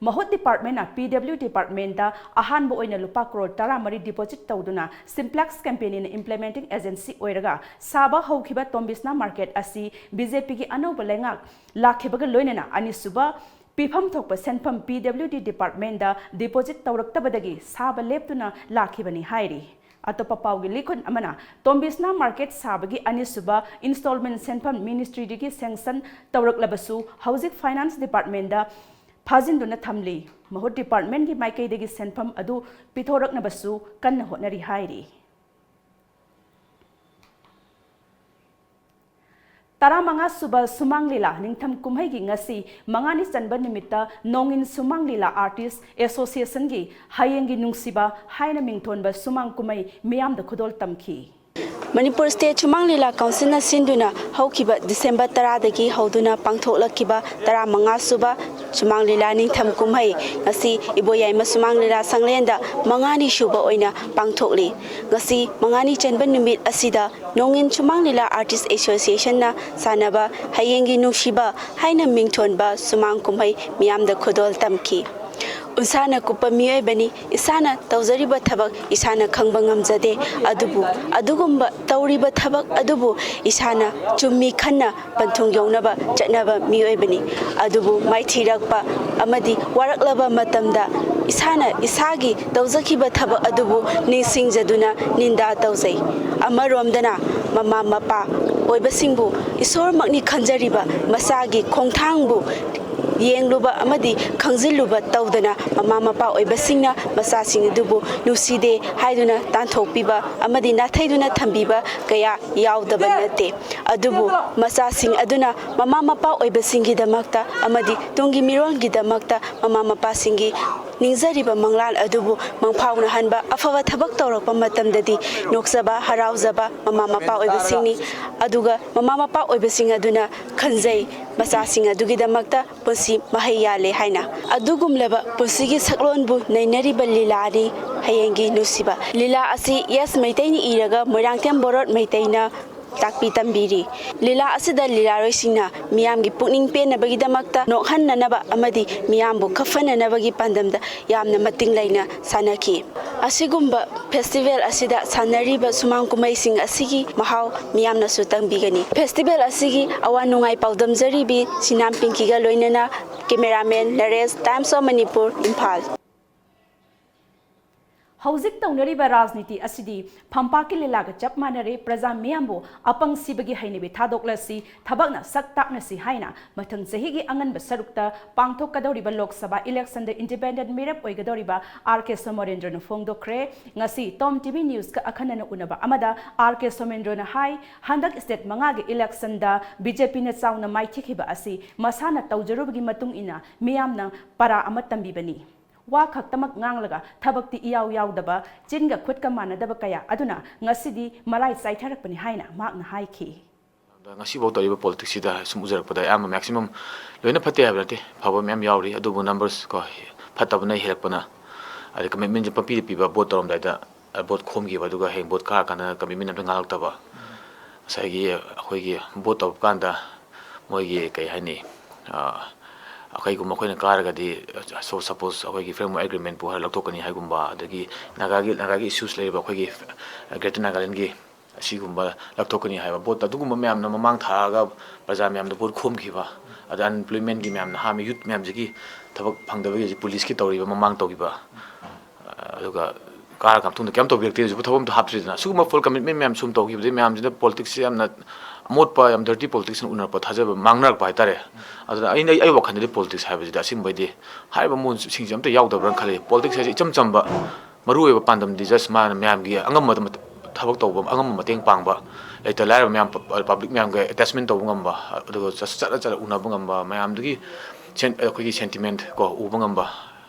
ꯃꯍꯨꯠ ꯗꯤꯄꯥꯔꯠꯃꯦꯟꯅ ꯄꯤ ꯗꯕ꯭ꯂꯤꯎ ꯗꯤꯄꯥꯔꯠꯃꯦꯟꯗ ꯑꯍꯥꯟꯕ ꯑꯣꯏꯅ ꯂꯨꯄꯥ ꯀ꯭ꯔꯣꯔ ꯇꯔꯥꯃꯔꯤ ꯗꯤꯄꯣꯖꯤꯠ ꯇꯧꯗꯨꯅ ꯁꯤꯝꯄ꯭ꯂꯦꯛꯁ ꯀꯝꯄꯦꯅꯤꯅ ꯏꯝꯄ꯭ꯂꯤꯃꯦꯟꯇꯤꯡ ꯑꯦꯖꯦꯟꯁꯤ ꯑꯣꯏꯔꯒ ꯁꯥꯕ ꯍꯧꯈꯤꯕ ꯇꯣꯝꯕꯤꯁꯅꯥ ꯃꯥꯔꯀꯦꯠ ꯑꯁꯤ ꯕꯤ ꯖꯦ ꯄꯤꯒꯤ ꯑꯅꯧꯕ ꯂꯩꯉꯥꯛ ꯂꯥꯛꯈꯤꯕꯒ ꯂꯣꯏꯅꯅ ꯑꯅꯤꯁꯨꯕ ꯄꯤꯐꯝ ꯊꯣꯛꯄ ꯁꯦꯟꯐꯝ ꯄꯤ ꯗꯕ꯭ꯂꯤꯎ ꯗꯤ ꯗꯤꯄꯥꯔꯠꯃꯦꯟꯗ ꯗꯤꯄꯣꯖꯤꯠ ꯇꯧꯔꯛꯇꯕꯗꯒꯤ ꯁꯥꯕ ꯂꯦꯞꯇꯨꯅ ꯂꯥꯛꯈꯤꯕꯅꯤ ꯍꯥꯏꯔꯤ꯫ ꯑꯇꯣꯞꯄ ꯄꯥꯎꯒꯤ ꯂꯤꯈꯨꯟ ꯑꯃꯅ ꯇꯣꯝꯕꯤꯁꯅꯥ ꯃꯥꯔꯀꯦꯠ ꯁꯥꯕꯒꯤ ꯑꯅꯤꯁꯨꯕ ꯏꯟꯁꯇꯣꯜꯃꯦꯟ ꯁꯦꯟꯐꯝ ꯃꯤꯅꯤꯁꯇ꯭ꯔꯤꯗꯒꯤ ꯁꯦꯡꯁꯟ ꯇꯧꯔꯛꯂꯕꯁꯨ ꯍꯧꯖꯤꯛ ꯐꯥꯏꯅꯥꯟꯁ ꯗꯤꯄꯥꯔꯠꯃꯦꯟꯗ ꯐꯥꯖꯤꯟꯗꯨꯅ ꯊꯝꯂꯤ꯫ ꯃꯍꯨꯠ ꯗꯤꯄꯥꯔꯠꯃꯦꯟꯒꯤ ꯃꯥꯏꯀꯩꯗꯒꯤ ꯁꯦꯟꯐꯝ ꯑꯗꯨ ꯄꯤꯊꯣꯔꯛꯅꯕꯁꯨ ꯀꯟꯅ ꯍꯣꯠꯅꯔꯤ ꯍꯥꯏꯔꯤ꯫ ꯇꯔꯥꯃꯉꯥ ꯁꯨꯕ ꯁꯨꯃꯥꯡ ꯂꯤꯂꯥ ꯅꯤꯡꯊꯝ ꯀꯨꯝꯍꯩꯒꯤ ꯉꯁꯤ ꯃꯉꯥꯅꯤ ꯆꯟꯕ ꯅꯨꯃꯤꯠꯇ ꯅꯣꯡꯏꯟ ꯁꯨꯃꯥꯡ ꯂꯤꯂꯥ ꯑꯥꯔꯇꯤꯁ ꯑꯦꯁꯣꯁꯤꯌꯦꯁꯟꯒꯤ ꯍꯌꯦꯡꯒꯤ ꯅꯨꯡꯁꯤꯕ ꯍꯥꯏꯅ ꯃꯤꯡꯊꯣꯟꯕ ꯁꯨꯃꯥꯡ ꯀꯨꯝꯍꯩ ꯃꯤꯌꯥꯝꯗ ꯈꯨꯗꯣꯜ ꯇꯝꯈꯤ꯫ ꯃꯅꯤꯄꯨꯔ ꯁ꯭ꯇꯦꯠ ꯁꯨꯃꯥꯡ ꯂꯤꯂꯥ ꯀꯥꯎꯟꯁꯤꯜꯅ ꯁꯤꯟꯗꯨꯅ ꯍꯧꯈꯤꯕ ꯗꯤꯁꯦꯝꯕꯔ ꯇꯔꯥꯗꯒꯤ ꯍꯧꯗꯨꯅ ꯄꯥꯡꯊꯣꯛꯂꯛꯈꯤꯕ ꯇꯔꯥꯃꯉꯥ ꯁꯨꯕ ꯁꯨꯃꯥꯡ ꯂꯤꯂꯥ ꯅꯤꯡꯊꯝ ꯀꯨꯝꯍꯩ ꯉꯁꯤ ꯏꯕꯣꯌꯥꯏꯃ ꯁꯨꯃꯥꯡ ꯂꯤꯂꯥ ꯁꯪꯂꯦꯟꯗ ꯃꯉꯥꯅꯤ ꯁꯨꯕ ꯑꯣꯏꯅ ꯄꯥꯡꯊꯣꯛꯂꯤ꯫ ꯉꯁꯤ ꯃꯉꯥꯅꯤ ꯆꯟꯕ ꯅꯨꯃꯤꯠ ꯑꯁꯤꯗ ꯅꯣꯡꯏꯟ ꯁꯨꯃꯥꯡ ꯂꯤꯂꯥ ꯑꯥꯔꯇꯤꯁ ꯑꯦꯁꯣꯁꯤꯌꯦꯁꯟꯅ ꯁꯥꯟꯅꯕ ꯍꯌꯦꯡꯒꯤ ꯅꯨꯡꯁꯤꯕ ꯍꯥꯏꯅ ꯃꯤꯡꯊꯣꯟꯕ ꯁꯨꯃꯥꯡ ꯀꯨꯝꯍꯩ ꯃꯤꯌꯥꯝꯗ ꯈꯨꯗꯣꯜ ꯇꯝꯈꯤ꯫ ꯎꯟꯁꯥꯅ ꯀꯨꯞꯄ ꯃꯤꯑꯣꯏꯕꯅꯤ, ꯏꯁꯥꯅ ꯇꯧꯖꯔꯤꯕ ꯊꯕꯛ ꯏꯁꯥꯅ ꯈꯪꯕ ꯉꯝꯖꯗꯦ꯫ ꯑꯗꯨꯕꯨ ꯑꯗꯨꯒꯨꯝꯕ ꯇꯧꯔꯤꯕ ꯊꯕꯛ ꯑꯗꯨꯕꯨ ꯏꯁꯥꯅ ꯆꯨꯝꯃꯤ ꯈꯟꯅ ꯄꯟꯊꯨꯡ ꯌꯧꯅꯕ ꯆꯠꯅꯕ ꯃꯤꯑꯣꯏꯕꯅꯤ꯫ ꯑꯗꯨꯕꯨ ꯃꯥꯏꯊꯤꯔꯛꯄ ꯑꯃꯗꯤ ꯋꯥꯔꯛꯂꯕ ꯃꯇꯝꯗ ꯏꯁꯥꯅ ꯏꯁꯥꯒꯤ ꯇꯧꯖꯈꯤꯕ ꯊꯕꯛ ꯑꯗꯨꯕꯨ ꯅꯤꯡꯁꯤꯡꯖꯗꯨꯅ ꯅꯤꯟꯗꯥ ꯇꯧꯖꯩ꯫ ꯑꯃꯔꯣꯝꯗꯅ ꯃꯃꯥ ꯃꯄꯥ ꯑꯣꯏꯕꯁꯤꯡꯕꯨ ꯏꯁꯣꯔꯃꯛꯅꯤ ꯈꯟꯖꯔꯤꯕ ꯃꯆꯥꯒꯤ ꯈꯣꯡꯊꯥꯡꯕꯨ ꯌꯦꯡꯂꯨꯕ ꯑꯃꯗꯤ ꯈꯪꯖꯤꯜꯂꯨꯕ ꯇꯧꯗꯅ ꯃꯃꯥ ꯃꯄꯥ ꯑꯣꯏꯕꯁꯤꯡꯅ ꯃꯆꯥꯁꯤꯡ ꯑꯗꯨꯕꯨ ꯅꯨꯡꯁꯤꯗꯦ ꯍꯥꯏꯗꯨꯅ ꯇꯥꯟꯊꯣꯛꯄꯤꯕ ꯑꯃꯗꯤ ꯅꯥꯊꯩꯗꯨꯅ ꯊꯝꯕꯤꯕ ꯀꯌꯥ ꯌꯥꯎꯗꯕ ꯅꯠꯇꯦ꯫ ꯑꯗꯨꯕꯨ ꯃꯆꯥꯁꯤꯡ ꯑꯗꯨꯅ ꯃꯃꯥ ꯃꯄꯥ ꯑꯣꯏꯕꯁꯤꯡꯒꯤꯗꯃꯛꯇ ꯑꯃꯗꯤ ꯇꯨꯡꯒꯤ ꯃꯤꯔꯣꯜꯒꯤꯗꯃꯛꯇ ꯃꯃꯥ ꯃꯄꯥꯁꯤꯡꯒꯤ ꯅꯤꯡꯖꯔꯤꯕ ꯃꯪꯂꯥꯟ ꯑꯗꯨꯕꯨ ꯃꯪꯐꯥꯎꯅꯍꯟꯕ ꯑꯐꯕ ꯊꯕꯛ ꯇꯧꯔꯛꯄ ꯃꯇꯝꯗꯗꯤ ꯅꯣꯛꯆꯕ ꯍꯔꯥꯎꯖꯕ ꯃꯃꯥ ꯃꯄꯥ ꯑꯣꯏꯕꯁꯤꯡꯅꯤ꯫ ꯑꯗꯨꯒ ꯃꯃꯥ ꯃꯄꯥ ꯑꯣꯏꯕꯁꯤꯡ ꯑꯗꯨꯅ ꯈꯟꯖꯩ ꯃꯆꯥꯁꯤꯡ ꯑꯗꯨꯒꯤꯗꯃꯛꯇ ꯄꯨꯟꯁꯤ ꯃꯍꯩ ꯌꯥꯜꯂꯦ ꯍꯥꯏꯅ꯫ ꯑꯗꯨꯒꯨꯝꯂꯕ ꯄꯨꯟꯁꯤꯒꯤ ꯁꯛꯂꯣꯟꯕꯨ ꯅꯩꯅꯔꯤꯕ ꯂꯤꯂꯥꯅꯤ ꯍꯌꯦꯡꯒꯤ ꯅꯨꯡꯁꯤꯕ꯫ ꯂꯤꯂꯥ ꯑꯁꯤ ꯌꯦꯁ ꯃꯩꯇꯩꯅ ꯏꯔꯒ ꯃꯣꯏꯔꯥꯡꯊꯦꯝ ꯕꯣꯔꯣꯠ ꯃꯩꯇꯩꯅ ꯇꯥꯛꯄꯤ ꯇꯝꯕꯤꯔꯤ꯫ ꯂꯤꯂꯥ ꯑꯁꯤꯗ ꯂꯤꯂꯥꯔꯣꯏꯁꯤꯡꯅ ꯃꯤꯌꯥꯝꯒꯤ ꯄꯨꯛꯅꯤꯡ ꯄꯦꯟꯅꯕꯒꯤꯗꯃꯛꯇ ꯅꯣꯛꯍꯟꯅꯅꯕ ꯑꯃꯗꯤ ꯃꯤꯌꯥꯝꯕꯨ ꯈꯞꯐꯟꯅꯅꯕꯒꯤ ꯄꯥꯟꯗꯝꯗ ꯌꯥꯝꯅ ꯃꯇꯤꯡ ꯂꯩꯅ ꯁꯥꯟꯅꯈꯤ꯫ ꯑꯁꯤꯒꯨꯝꯕ ꯐꯦꯁꯇꯤꯚꯦꯜ ꯑꯁꯤꯗ ꯁꯥꯟꯅꯔꯤꯕ ꯁꯨꯃꯥꯡ ꯀꯨꯝꯍꯩꯁꯤꯡ ꯑꯁꯤꯒꯤ ꯃꯍꯥꯎ ꯃꯤꯌꯥꯝꯅꯁꯨ ꯇꯪꯕꯤꯒꯅꯤ꯫ ꯐꯦꯁꯇꯤꯚꯦꯜ ꯑꯁꯤꯒꯤ ꯑꯋꯥ ꯅꯨꯡꯉꯥꯏ ꯄꯥꯎꯗꯝꯖꯔꯤꯕꯤ ꯁꯤꯅꯥꯝ ꯄꯤꯡꯀꯤꯒ ꯂꯣꯏꯅꯅ cameraman Naresh, Times of Manipur, Imphal. ꯍꯧꯖꯤꯛ ꯇꯧꯅꯔꯤꯕ ꯔꯥꯖꯅꯤꯇꯤ ꯑꯁꯤꯗꯤ ꯐꯝꯄꯥꯛꯀꯤ ꯂꯤꯂꯥꯒ ꯆꯞ ꯃꯥꯟꯅꯔꯦ꯫ ꯄ꯭ꯔꯖꯥ ꯃꯤꯌꯥꯝꯕꯨ ꯑꯄꯪ ꯁꯤꯕꯒꯤ ꯍꯩꯅꯕꯤ ꯊꯥꯗꯣꯛꯂꯁꯤ, ꯊꯕꯛꯅ ꯁꯛ ꯇꯥꯛꯅꯁꯤ ꯍꯥꯏꯅ ꯃꯊꯪ ꯆꯍꯤꯒꯤ ꯑꯉꯟꯕ ꯁꯔꯨꯛꯇ ꯄꯥꯡꯊꯣꯛꯀꯗꯧꯔꯤꯕ ꯂꯣꯛ ꯁꯚꯥ ꯏꯂꯦꯛꯁꯟꯗ ꯏꯟꯗꯤꯄꯦꯟꯗꯦꯟꯠ ꯃꯤꯔꯦꯞ ꯑꯣꯏꯒꯗꯧꯔꯤꯕ ꯑꯥꯔ ꯀꯦ ꯁꯣꯃꯣꯔꯦꯟꯗ꯭ꯔꯣꯅ ꯐꯣꯡꯗꯣꯛꯈ꯭ꯔꯦ꯫ ꯉꯁꯤ ꯇꯣꯝ ꯇꯤ ꯚꯤ ꯅ꯭ꯌꯨꯁꯀ ꯑꯈꯟꯅꯅ ꯎꯅꯕ ꯑꯃꯗ ꯑꯥꯔ ꯀꯦ ꯁꯣꯃꯦꯟꯗ꯭ꯔꯣꯅ ꯍꯥꯏ, ꯍꯟꯗꯛ ꯁ꯭ꯇꯦꯠ ꯃꯉꯥꯒꯤ ꯏꯂꯦꯛꯁꯟꯗ ꯕꯤ ꯖꯦ ꯄꯤꯅ ꯆꯥꯎꯅ ꯃꯥꯏꯊꯤꯈꯤꯕ ꯑꯁꯤ ꯃꯁꯥꯅ ꯇꯧꯖꯔꯨꯕꯒꯤ ꯃꯇꯨꯡ ꯏꯟꯅ ꯃꯤꯌꯥꯝꯅ ꯄꯔꯥ ꯑꯃ ꯇꯝꯕꯤꯕꯅꯤ꯫ ꯋꯥ ꯈꯛꯇꯃꯛ ꯉꯥꯡꯂꯒ ꯊꯕꯛꯇꯤ ꯏꯌꯥꯎ ꯌꯥꯎꯗꯕ, ꯆꯤꯟꯒ ꯈꯨꯠꯀ ꯃꯥꯟꯅꯗꯕ ꯀꯌꯥ ꯑꯗꯨꯅ ꯉꯁꯤꯗꯤ ꯃꯔꯥꯏ ꯆꯥꯏꯊꯔꯛꯄꯅꯤ ꯍꯥꯏꯅ ꯃꯍꯥꯛꯅ ꯍꯥꯏꯈꯤ꯫ ꯉꯁꯤꯐꯥꯎ ꯇꯧꯔꯤꯕ ꯄꯣꯂꯤꯇꯤꯛꯁꯁꯤꯗ ꯁꯨꯝ ꯎꯖꯔꯛꯄꯗ ꯑꯌꯥꯝꯕ ꯃꯦꯛꯁꯤꯃꯝ ꯂꯣꯏꯅ ꯐꯠꯇꯦ ꯍꯥꯏꯕ ꯅꯠꯇꯦ, ꯐꯕ ꯃꯌꯥꯝ ꯌꯥꯎꯔꯤ꯫ ꯑꯗꯨꯕꯨ ꯅꯝꯕꯔꯁ ꯀꯣ, ꯐꯠꯇꯕꯅ ꯍꯦꯜꯂꯛꯄꯅ, ꯑꯗꯩ ꯀꯃꯤꯠꯃꯦꯟꯁꯦ ꯄꯪꯄꯤꯗ ꯄꯤꯕ, ꯚꯣꯠ ꯇꯧꯔꯝꯗꯥꯏꯗ ꯚꯣꯠ ꯈꯣꯝꯈꯤꯕ, ꯑꯗꯨꯒ ꯍꯌꯦꯡ ꯚꯣꯠ ꯀꯥꯔꯀꯥꯟꯗ ꯀꯃꯤꯠꯃꯦꯟ ꯑꯝꯇ ꯉꯥꯡꯂꯛꯇꯕ꯫ ꯉꯁꯥꯏꯒꯤ ꯑꯩꯈꯣꯏꯒꯤ ꯚꯣꯠ ꯇꯧꯕ ꯀꯥꯟꯗ ꯃꯣꯏꯒꯤ ꯀꯩ ꯍꯥꯏꯅꯤ, ꯑ, ꯑꯩꯈꯣꯏꯒꯨꯝꯕ ꯑꯩꯈꯣꯏꯅ ꯀꯥꯔꯒꯗꯤ, so suppose ꯑꯩꯈꯣꯏꯒꯤ framework agreement ꯄꯨ ꯍꯥꯏꯔ ꯂꯧꯊꯣꯛꯀꯅꯤ ꯍꯥꯏꯒꯨꯝꯕ, ꯑꯗꯒꯤ ꯅꯥꯒꯥꯒꯤ, ꯅꯥꯒꯥꯒꯤ ꯏꯁꯨꯁ ꯂꯩꯔꯤꯕ ꯑꯩꯈꯣꯏꯒꯤ Greater Nagaland ꯒꯤ ꯑꯁꯤꯒꯨꯝꯕ ꯂꯧꯊꯣꯛꯀꯅꯤ ꯍꯥꯏꯕ ꯚꯣꯠꯇ ꯑꯗꯨꯒꯨꯝꯕ ꯃꯌꯥꯝꯅ ꯃꯃꯥꯡ ꯊꯥꯔꯒ ꯄ꯭ꯔꯖꯥ ꯃꯌꯥꯝꯗ ꯚꯣꯠ ꯈꯣꯝꯈꯤꯕ, ꯑꯗ unemployment ꯀꯤ ꯃꯌꯥꯝ, ꯅꯍꯥ ꯌꯨꯠ ꯃꯌꯥꯝꯁꯤꯒꯤ ꯊꯕꯛ ꯐꯪꯗꯕꯒꯤ ꯍꯧꯖꯤꯛ ꯄꯨꯂꯤꯁꯀꯤ ꯇꯧꯔꯤꯕ ꯃꯃꯥꯡ ꯇꯧꯈꯤꯕ, ꯑꯗꯨꯒ ꯀꯥꯔ ꯃꯇꯨꯡꯗ ꯀꯩꯝ ꯇꯧꯕꯤꯔꯛꯇꯦ, ꯍꯧꯖꯤꯛꯐꯥꯎ ꯊꯕꯛ ꯑꯝꯇ ꯍꯥꯞꯇ꯭ꯔꯤꯗꯅ꯫ ꯁꯤꯒꯨꯝꯕ full commitment ꯃꯌꯥꯝ ꯁꯨꯝ ꯇꯧꯈꯤꯕꯗꯒꯤ ꯃꯌꯥꯝꯁꯤꯅ ꯄꯣꯂꯤꯇꯤꯛꯁꯁꯦ ꯌꯥꯝꯅ ꯑꯃꯣꯠꯄ, ꯌꯥꯝ dirty politics ꯅ ꯎꯅꯔꯛꯄ, ꯊꯥꯖꯕ ꯃꯥꯡꯅꯔꯛꯄ ꯍꯥꯏꯇꯥꯔꯦ꯫ ꯑꯗꯨꯅ ꯑꯩꯅ, ꯑꯩ ꯋꯥꯈꯜꯗꯗꯤ ꯄꯣꯂꯤꯇꯤꯛꯁ ꯍꯥꯏꯕꯁꯤꯗꯤ ꯑꯁꯤꯒꯨꯝꯕꯩꯗꯤ ꯍꯥꯏꯔꯤꯕ ꯃꯑꯣꯡꯁꯤꯡꯁꯦ ꯑꯝꯇ ꯌꯥꯎꯗꯕ꯭ꯔꯅ ꯈꯜꯂꯤ꯫ ꯄꯣꯂꯤꯇꯤꯛꯁ ꯍꯥꯏꯁꯦ ꯏꯆꯝ ꯆꯝꯕ, ꯃꯔꯨ ꯑꯣꯏꯕ ꯄꯥꯟꯗꯝꯗꯤ just ꯃꯥꯅ ꯃꯌꯥꯝꯒꯤ ꯑꯉꯝꯕꯗ ꯃꯠ-, ꯊꯕꯛ ꯇꯧꯕ, ꯑꯉꯝꯕ ꯃꯇꯦꯡ ꯄꯥꯡꯕ, ꯂꯩꯇ ꯂꯥꯏꯔꯕ ꯃꯌꯥꯝ, ꯄ-, public ꯃꯌꯥꯝꯒ attachment ꯇꯧꯕ ꯉꯝꯕ, ꯑꯗꯨꯒ ꯆꯠ-, ꯆꯠꯂ ꯆꯠꯂ ꯎꯅꯕ ꯉꯝꯕ, ꯃꯌꯥꯝꯗꯨꯒꯤ ꯁꯦꯟ-, ꯑꯩꯈꯣꯏꯒꯤ sentiment ꯀꯣ ꯎꯕ ꯉꯝꯕ,